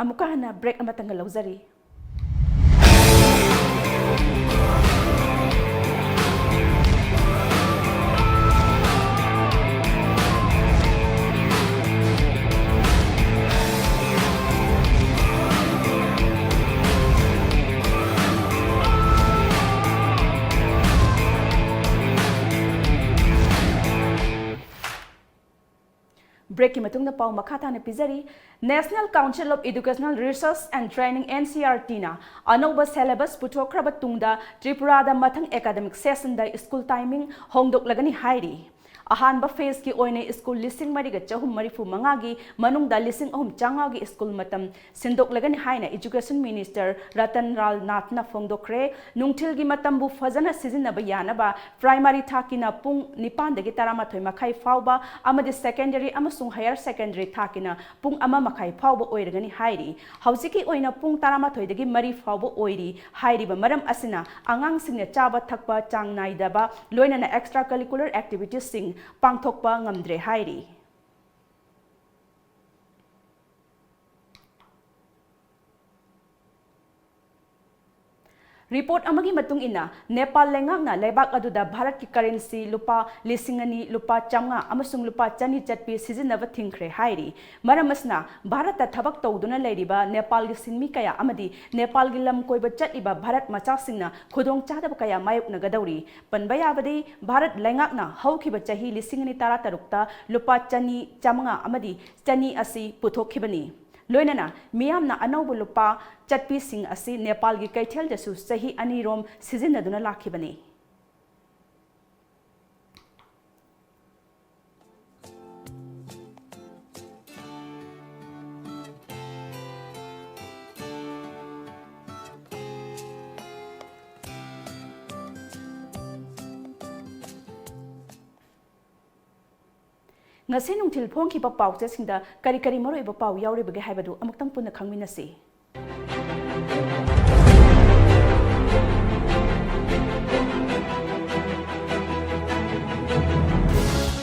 ꯑꯃꯨꯛꯀ ꯍꯟꯅ break ꯑꯃꯇꯪꯒ ꯂꯧꯖꯔꯤ꯫ ꯕ꯭ꯔꯦꯛꯀꯤ ꯃꯇꯨꯡꯗ ꯄꯥꯎ ꯃꯈꯥ ꯇꯥꯅ ꯄꯤꯖꯔꯤ꯫ National Council of Educational Research and Training, N C R T ꯅ ꯑꯅꯧꯕ syllabus ꯄꯨꯊꯣꯛꯈ꯭ꯔꯕ ꯇꯨꯡꯗ ꯇ꯭ꯔꯤꯄꯨꯔꯥꯗ ꯃꯊꯪ ꯑꯦꯀꯥꯗꯃꯤꯛ ꯁꯦꯁꯟꯗ ꯁ꯭ꯀꯨꯜ ꯇꯥꯏꯃꯤꯡ ꯍꯣꯡꯗꯣꯛꯂꯒꯅꯤ ꯍꯥꯏꯔꯤ꯫ ꯑꯍꯥꯟꯕ ꯐꯦꯖꯀꯤ ꯑꯣꯏꯅ ꯁ꯭ꯀꯨꯜ ꯂꯤꯁꯤꯡ ꯃꯔꯤꯒ ꯆꯍꯨꯝ ꯃꯔꯤꯐꯨ ꯃꯉꯥꯒꯤ ꯃꯅꯨꯡꯗ ꯂꯤꯁꯤꯡ ꯑꯍꯨꯝ ꯆꯥꯝꯃꯉꯥꯒꯤ ꯁ꯭ꯀꯨꯜ ꯃꯇꯝ ꯁꯤꯟꯗꯣꯛꯂꯒꯅꯤ ꯍꯥꯏꯅ ꯏꯖꯨꯀꯦꯁꯟ ꯃꯤꯅꯤꯁꯇꯔ ꯔꯇꯟ ꯂꯥꯜ ꯅꯥꯊꯅ ꯐꯣꯡꯗꯣꯛꯈ꯭ꯔꯦ꯫ ꯅꯨꯡꯊꯤꯜꯒꯤ ꯃꯇꯝꯕꯨ ꯐꯖꯅ ꯁꯤꯖꯤꯟꯅꯕ ꯌꯥꯅꯕ ꯄ꯭ꯔꯥꯏꯃꯥꯔꯤ ꯊꯥꯛꯀꯤꯅ ꯄꯨꯡ ꯅꯤꯄꯥꯟꯗꯒꯤ ꯇꯔꯥꯃꯥꯊꯣꯏ ꯃꯈꯥꯏ ꯐꯥꯎꯕ ꯑꯃꯗꯤ ꯁꯦꯀꯦꯟꯗꯔꯤ ꯑꯃꯁꯨꯡ ꯍꯥꯌꯔ ꯁꯦꯀꯦꯟꯗꯔꯤ ꯊꯥꯛꯀꯤꯅ ꯄꯨꯡ ꯑꯃ ꯃꯈꯥꯏ ꯐꯥꯎꯕ ꯑꯣꯏꯔꯒꯅꯤ ꯍꯥꯏꯔꯤ꯫ ꯍꯧꯖꯤꯛꯀꯤ ꯑꯣꯏꯅ ꯄꯨꯡ ꯇꯔꯥꯃꯥꯊꯣꯏꯗꯒꯤ ꯃꯔꯤ ꯐꯥꯎꯕ ꯑꯣꯏꯔꯤ ꯍꯥꯏꯔꯤꯕ ꯃꯔꯝ ꯑꯁꯤꯅ ꯑꯉꯥꯡꯁꯤꯡꯅ ꯆꯥꯕ ꯊꯛꯄ ꯆꯥꯡ ꯅꯥꯏꯗꯕ, ꯂꯣꯏꯅꯅ extra curricular activities ꯁꯤꯡ ꯄꯥꯡꯊꯣꯛꯄ ꯉꯝꯗ꯭ꯔꯦ ꯍꯥꯏꯔꯤ꯫ ꯔꯤꯄꯣꯔꯠ ꯑꯃꯒꯤ ꯃꯇꯨꯡ ꯏꯟꯅ, ꯅꯦꯄꯥꯜ ꯂꯩꯉꯥꯛꯅ ꯂꯩꯕꯥꯛ ꯑꯗꯨꯗ ꯚꯥꯔꯠꯀꯤ ꯀꯔꯦꯟꯁꯤ ꯂꯨꯄꯥ ꯂꯤꯁꯤꯡ ꯑꯅꯤ, ꯂꯨꯄꯥ ꯆꯥꯝꯃꯉꯥ ꯑꯃꯁꯨꯡ ꯂꯨꯄꯥ ꯆꯅꯤ ꯆꯠꯄꯤ ꯁꯤꯖꯤꯟꯅꯕ ꯊꯤꯡꯈ꯭ꯔꯦ ꯍꯥꯏꯔꯤ꯫ ꯃꯔꯝ ꯑꯁꯤꯅ, ꯚꯥꯔꯠꯇ ꯊꯕꯛ ꯇꯧꯗꯨꯅ ꯂꯩꯔꯤꯕ ꯅꯦꯄꯥꯜꯒꯤ ꯁꯤꯟꯃꯤ ꯀꯌꯥ ꯑꯃꯗꯤ ꯅꯦꯄꯥꯜꯒꯤ ꯂꯝ ꯀꯣꯏꯕ ꯆꯠꯂꯤꯕ ꯚꯥꯔꯠ ꯃꯆꯥꯁꯤꯡꯅ ꯈꯨꯗꯣꯡꯆꯥꯗꯕ ꯀꯌꯥ ꯃꯥꯌꯣꯛꯅꯒꯗꯧꯔꯤ꯫ ꯄꯟꯕ ꯌꯥꯕꯗꯤ, ꯚꯥꯔꯠ ꯂꯩꯉꯥꯛꯅ ꯍꯧꯈꯤꯕ ꯆꯍꯤ ꯂꯤꯁꯤꯡ ꯑꯅꯤ ꯇꯔꯥꯇꯔꯨꯛꯇ ꯂꯨꯄꯥ ꯆꯅꯤ, ꯆꯥꯝꯃꯉꯥ ꯑꯃꯗꯤ ꯆꯅꯤ ꯑꯁꯤ ꯄꯨꯊꯣꯛꯈꯤꯕꯅꯤ꯫ ꯂꯣꯏꯅꯅ ꯃꯤꯌꯥꯝꯅ ꯑꯅꯧꯕ ꯂꯨꯄꯥ ꯆꯠꯄꯤꯁꯤꯡ ꯑꯁꯤ ꯅꯦꯄꯥꯜꯒꯤ ꯀꯩꯊꯦꯜꯗꯁꯨ ꯆꯍꯤ ꯑꯅꯤꯔꯣꯝ ꯁꯤꯖꯤꯟꯅꯗꯨꯅ ꯂꯥꯛꯈꯤꯕꯅꯤ꯫ ꯉꯁꯤ ꯅꯨꯡꯊꯤꯜ ꯐꯣꯡꯈꯤꯕ ꯄꯥꯎꯆꯦꯁꯤꯡꯗ ꯀꯔꯤ ꯀꯔꯤ ꯃꯔꯨꯑꯣꯏꯕ ꯄꯥꯎ ꯌꯥꯎꯔꯤꯕꯒꯦ ꯍꯥꯏꯕꯗꯨ ꯑꯃꯨꯛꯇꯪ ꯄꯨꯟꯅ ꯈꯪꯃꯤꯟꯅꯁꯤ꯫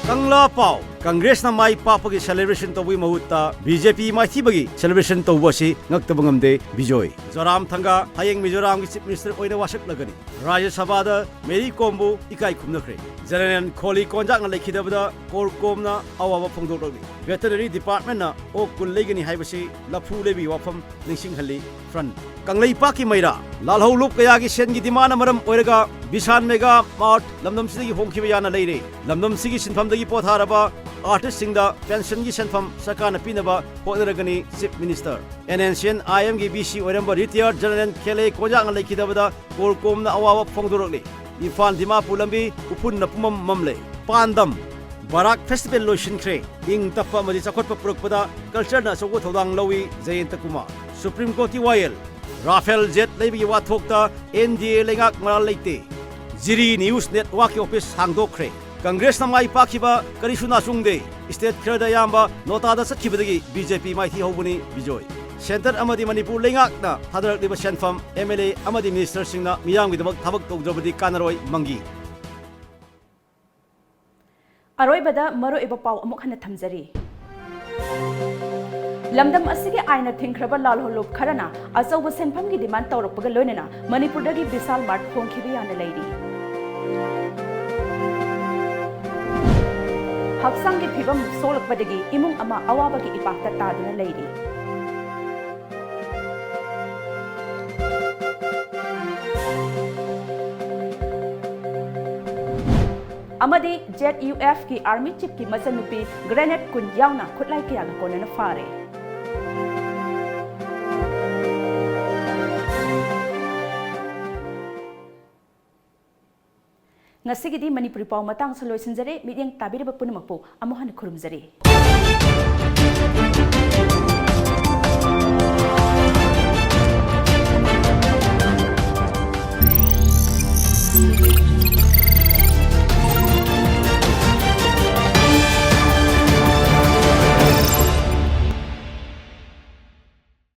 ꯀꯪꯂꯥ ꯄꯥꯎ꯫ ꯀꯪꯒ꯭ꯔꯦꯁꯅ ꯃꯥꯏ ꯄꯥꯛꯄꯒꯤ celebration ꯇꯧꯕꯒꯤ ꯃꯍꯨꯠꯇ BJP ꯃꯥꯏꯊꯤꯕꯒꯤ celebration ꯇꯧꯕ ꯑꯁꯤ ꯉꯛꯇꯕ ꯉꯝꯗꯦ꯫ ꯕꯤꯖꯣꯏ꯫ ꯖꯣꯔꯥꯝ ꯊꯪꯒꯥ ꯍꯌꯦꯡ ꯃꯤꯖꯣꯔꯥꯝꯒꯤ Chief Minister ꯑꯣꯏꯅ ꯋꯥꯁꯛꯂꯒꯅꯤ꯫ ꯔꯥꯖ꯭ꯌ ꯁꯚꯥꯗ ꯃꯦꯔꯤ ꯀꯣꯝꯕꯨ ꯏꯀꯥꯏ ꯈꯨꯝꯅꯈ꯭ꯔꯦ꯫ ꯖꯦꯅꯔꯦꯜ ꯈꯣꯂꯤ ꯀꯣꯟꯖꯥꯛꯅ ꯂꯩꯈꯤꯗꯕꯗ ꯀꯣꯔꯀꯣꯝꯅ ꯑꯋꯥꯕ ꯐꯣꯡꯗꯣꯛꯂꯛꯂꯤ꯫ Veterinary Departmentꯅ ꯑꯣꯛ ꯀꯨꯟ ꯂꯩꯒꯅꯤ ꯍꯥꯏꯕꯁꯤ ꯂꯐꯨ ꯂꯩꯕꯒꯤ ꯋꯥꯐꯝ ꯅꯤꯡꯁꯤꯡꯍꯜꯂꯤ꯫ Front꯫ ꯀꯪꯂꯩꯄꯥꯛꯀꯤ ꯃꯩꯔꯥ꯫ ꯂꯥꯜꯍꯧ ꯂꯨꯞ ꯀꯌꯥꯒꯤ ꯁꯦꯟꯒꯤ demandꯅ ꯃꯔꯝ ꯑꯣꯏꯔꯒ Bishan Mega Mart ꯂꯝꯗꯝꯁꯤꯗꯒꯤ ꯍꯣꯡꯈꯤꯕ ꯌꯥꯅ ꯂꯩꯔꯦ꯫ ꯂꯝꯗꯝꯁꯤꯒꯤ ꯁꯤꯟꯐꯝꯗꯒꯤ ꯄꯣꯊꯥꯔꯕ artistꯁꯤꯡꯗ pensionꯒꯤ ꯁꯦꯟꯐꯝ ꯁꯔꯀꯥꯔꯅ ꯄꯤꯅꯕ ꯍꯣꯠꯅꯔꯒꯅꯤ Chief Minister꯫ NNCN IMꯒꯤ VC ꯑꯣꯏꯔꯝꯕ retired General ꯈꯦꯂꯦ ꯀꯣꯟꯖꯥꯛꯅ ꯂꯩꯈꯤꯗꯕꯗ ꯀꯣꯔꯀꯣꯝꯅ ꯑꯋꯥꯕ ꯐꯣꯡꯗꯣꯔꯛꯂꯤ꯫ ꯏꯝꯐꯥꯜ ꯗꯤꯃꯥꯄꯨꯔ ꯂꯝꯕꯤ ꯎꯐꯨꯟꯅ ꯄꯨꯝꯃꯝ ꯃꯝꯂꯦ꯫ ꯄꯥꯟꯗꯝ꯫ ꯕꯔꯥꯛ festival ꯂꯣꯏꯁꯤꯟꯈ꯭ꯔꯦ꯫ ꯏꯪ ꯇꯞꯄ ꯑꯃꯗꯤ ꯆꯥꯎꯈꯠꯄ ꯄꯨꯔꯛꯄꯗ cultureꯅ ꯑꯆꯧꯕ ꯊꯧꯗꯥꯡ ꯂꯧꯏ꯫ ꯖꯌꯟꯇ ꯀꯨꯃꯥꯔ꯫ Supreme Courtꯀꯤ ꯋꯥꯌꯦꯜ꯫ Rafale jet ꯂꯩꯕꯒꯤ ꯋꯥꯊꯣꯛꯇ NDA ꯂꯩꯉꯥꯛ ꯃꯔꯥꯜ ꯂꯩꯇꯦ꯫ ꯖꯤꯔꯤ News Networkꯀꯤ office ꯍꯥꯡꯗꯣꯛꯈ꯭ꯔꯦ꯫ ꯀꯪꯒ꯭ꯔꯦꯁꯅ ꯃꯥꯏ ꯄꯥꯛꯈꯤꯕ ꯀꯔꯤꯁꯨ ꯅꯥꯆꯨꯡꯗꯦ꯫ State ꯈꯔꯗ ꯑꯌꯥꯝꯕ ꯅꯣꯇꯥꯗ ꯆꯠꯈꯤꯕꯗꯒꯤ BJP ꯃꯥꯏꯊꯤ ꯍꯧꯕꯅꯤ꯫ ꯕꯤꯖꯣꯏ꯫ Centre ꯑꯃꯗꯤ ꯃꯅꯤꯄꯨꯔ ꯂꯩꯉꯥꯛꯅ ꯊꯥꯗꯔꯛꯂꯤꯕ ꯁꯦꯟꯐꯝ MLA ꯑꯃꯗꯤ ministerꯁꯤꯡꯅ ꯃꯤꯌꯥꯝꯒꯤꯗꯃꯛ ꯊꯕꯛ ꯇꯧꯗ꯭ꯔꯕꯗꯤ ꯀꯥꯟꯅꯔꯣꯏ꯫ ꯃꯪꯒꯤ꯫ ꯑꯔꯣꯏꯕꯗ ꯃꯔꯨꯑꯣꯏꯕ ꯄꯥꯎ ꯑꯃꯨꯛ ꯍꯟꯅ ꯊꯝꯖꯔꯤ꯫ ꯂꯝꯗꯝ ꯑꯁꯤꯒꯤ ꯑꯥꯏꯟꯅ ꯊꯤꯡꯈ꯭ꯔꯕ ꯂꯥꯜꯍꯧꯂꯨꯞ ꯈꯔꯅ ꯑꯆꯧꯕ ꯁꯦꯟꯐꯝꯒꯤ ꯗꯤꯃꯥꯟ ꯇꯧꯔꯛꯄꯒ ꯂꯣꯏꯅꯅ ꯃꯅꯤꯄꯨꯔꯗꯒꯤ ꯕꯤꯁꯥꯜ ꯃꯥꯔꯠ ꯍꯣꯡꯈꯤꯕ ꯌꯥꯅ ꯂꯩꯔꯤ꯫ ꯍꯛꯆꯥꯡꯒꯤ ꯐꯤꯕꯝ ꯁꯣꯛꯂꯛꯄꯗꯒꯤ ꯏꯃꯨꯡ ꯑꯃ ꯑꯋꯥꯕꯒꯤ ꯏꯄꯥꯛꯇ ꯇꯥꯗꯨꯅ ꯂꯩꯔꯤ꯫ ꯑꯃꯗꯤ ꯖꯦꯠ ꯌꯨ ꯑꯦꯐꯀꯤ ꯑꯥꯔꯃꯤ ꯆꯤꯐꯀꯤ ꯃꯆꯟꯅꯨꯄꯤ ꯒ꯭ꯔꯦꯅꯦꯠ ꯀꯨꯟ ꯌꯥꯎꯅ ꯈꯨꯠꯂꯥꯏ ꯀꯌꯥꯒ ꯀꯣꯟꯅꯅ ꯐꯥꯔꯦ꯫ ꯉꯁꯤꯒꯤꯗꯤ ꯃꯅꯤꯄꯨꯔꯤ ꯄꯥꯎ ꯃꯇꯥꯡꯁꯨ ꯂꯣꯏꯁꯤꯟꯖꯔꯦ꯫ ꯃꯤꯠꯌꯦꯡ ꯇꯥꯕꯤꯔꯤꯕ ꯄꯨꯝꯅꯃꯛꯄꯨ ꯑꯃꯨꯛ ꯍꯟꯅ ꯈꯨꯔꯨꯝꯖꯔꯤ꯫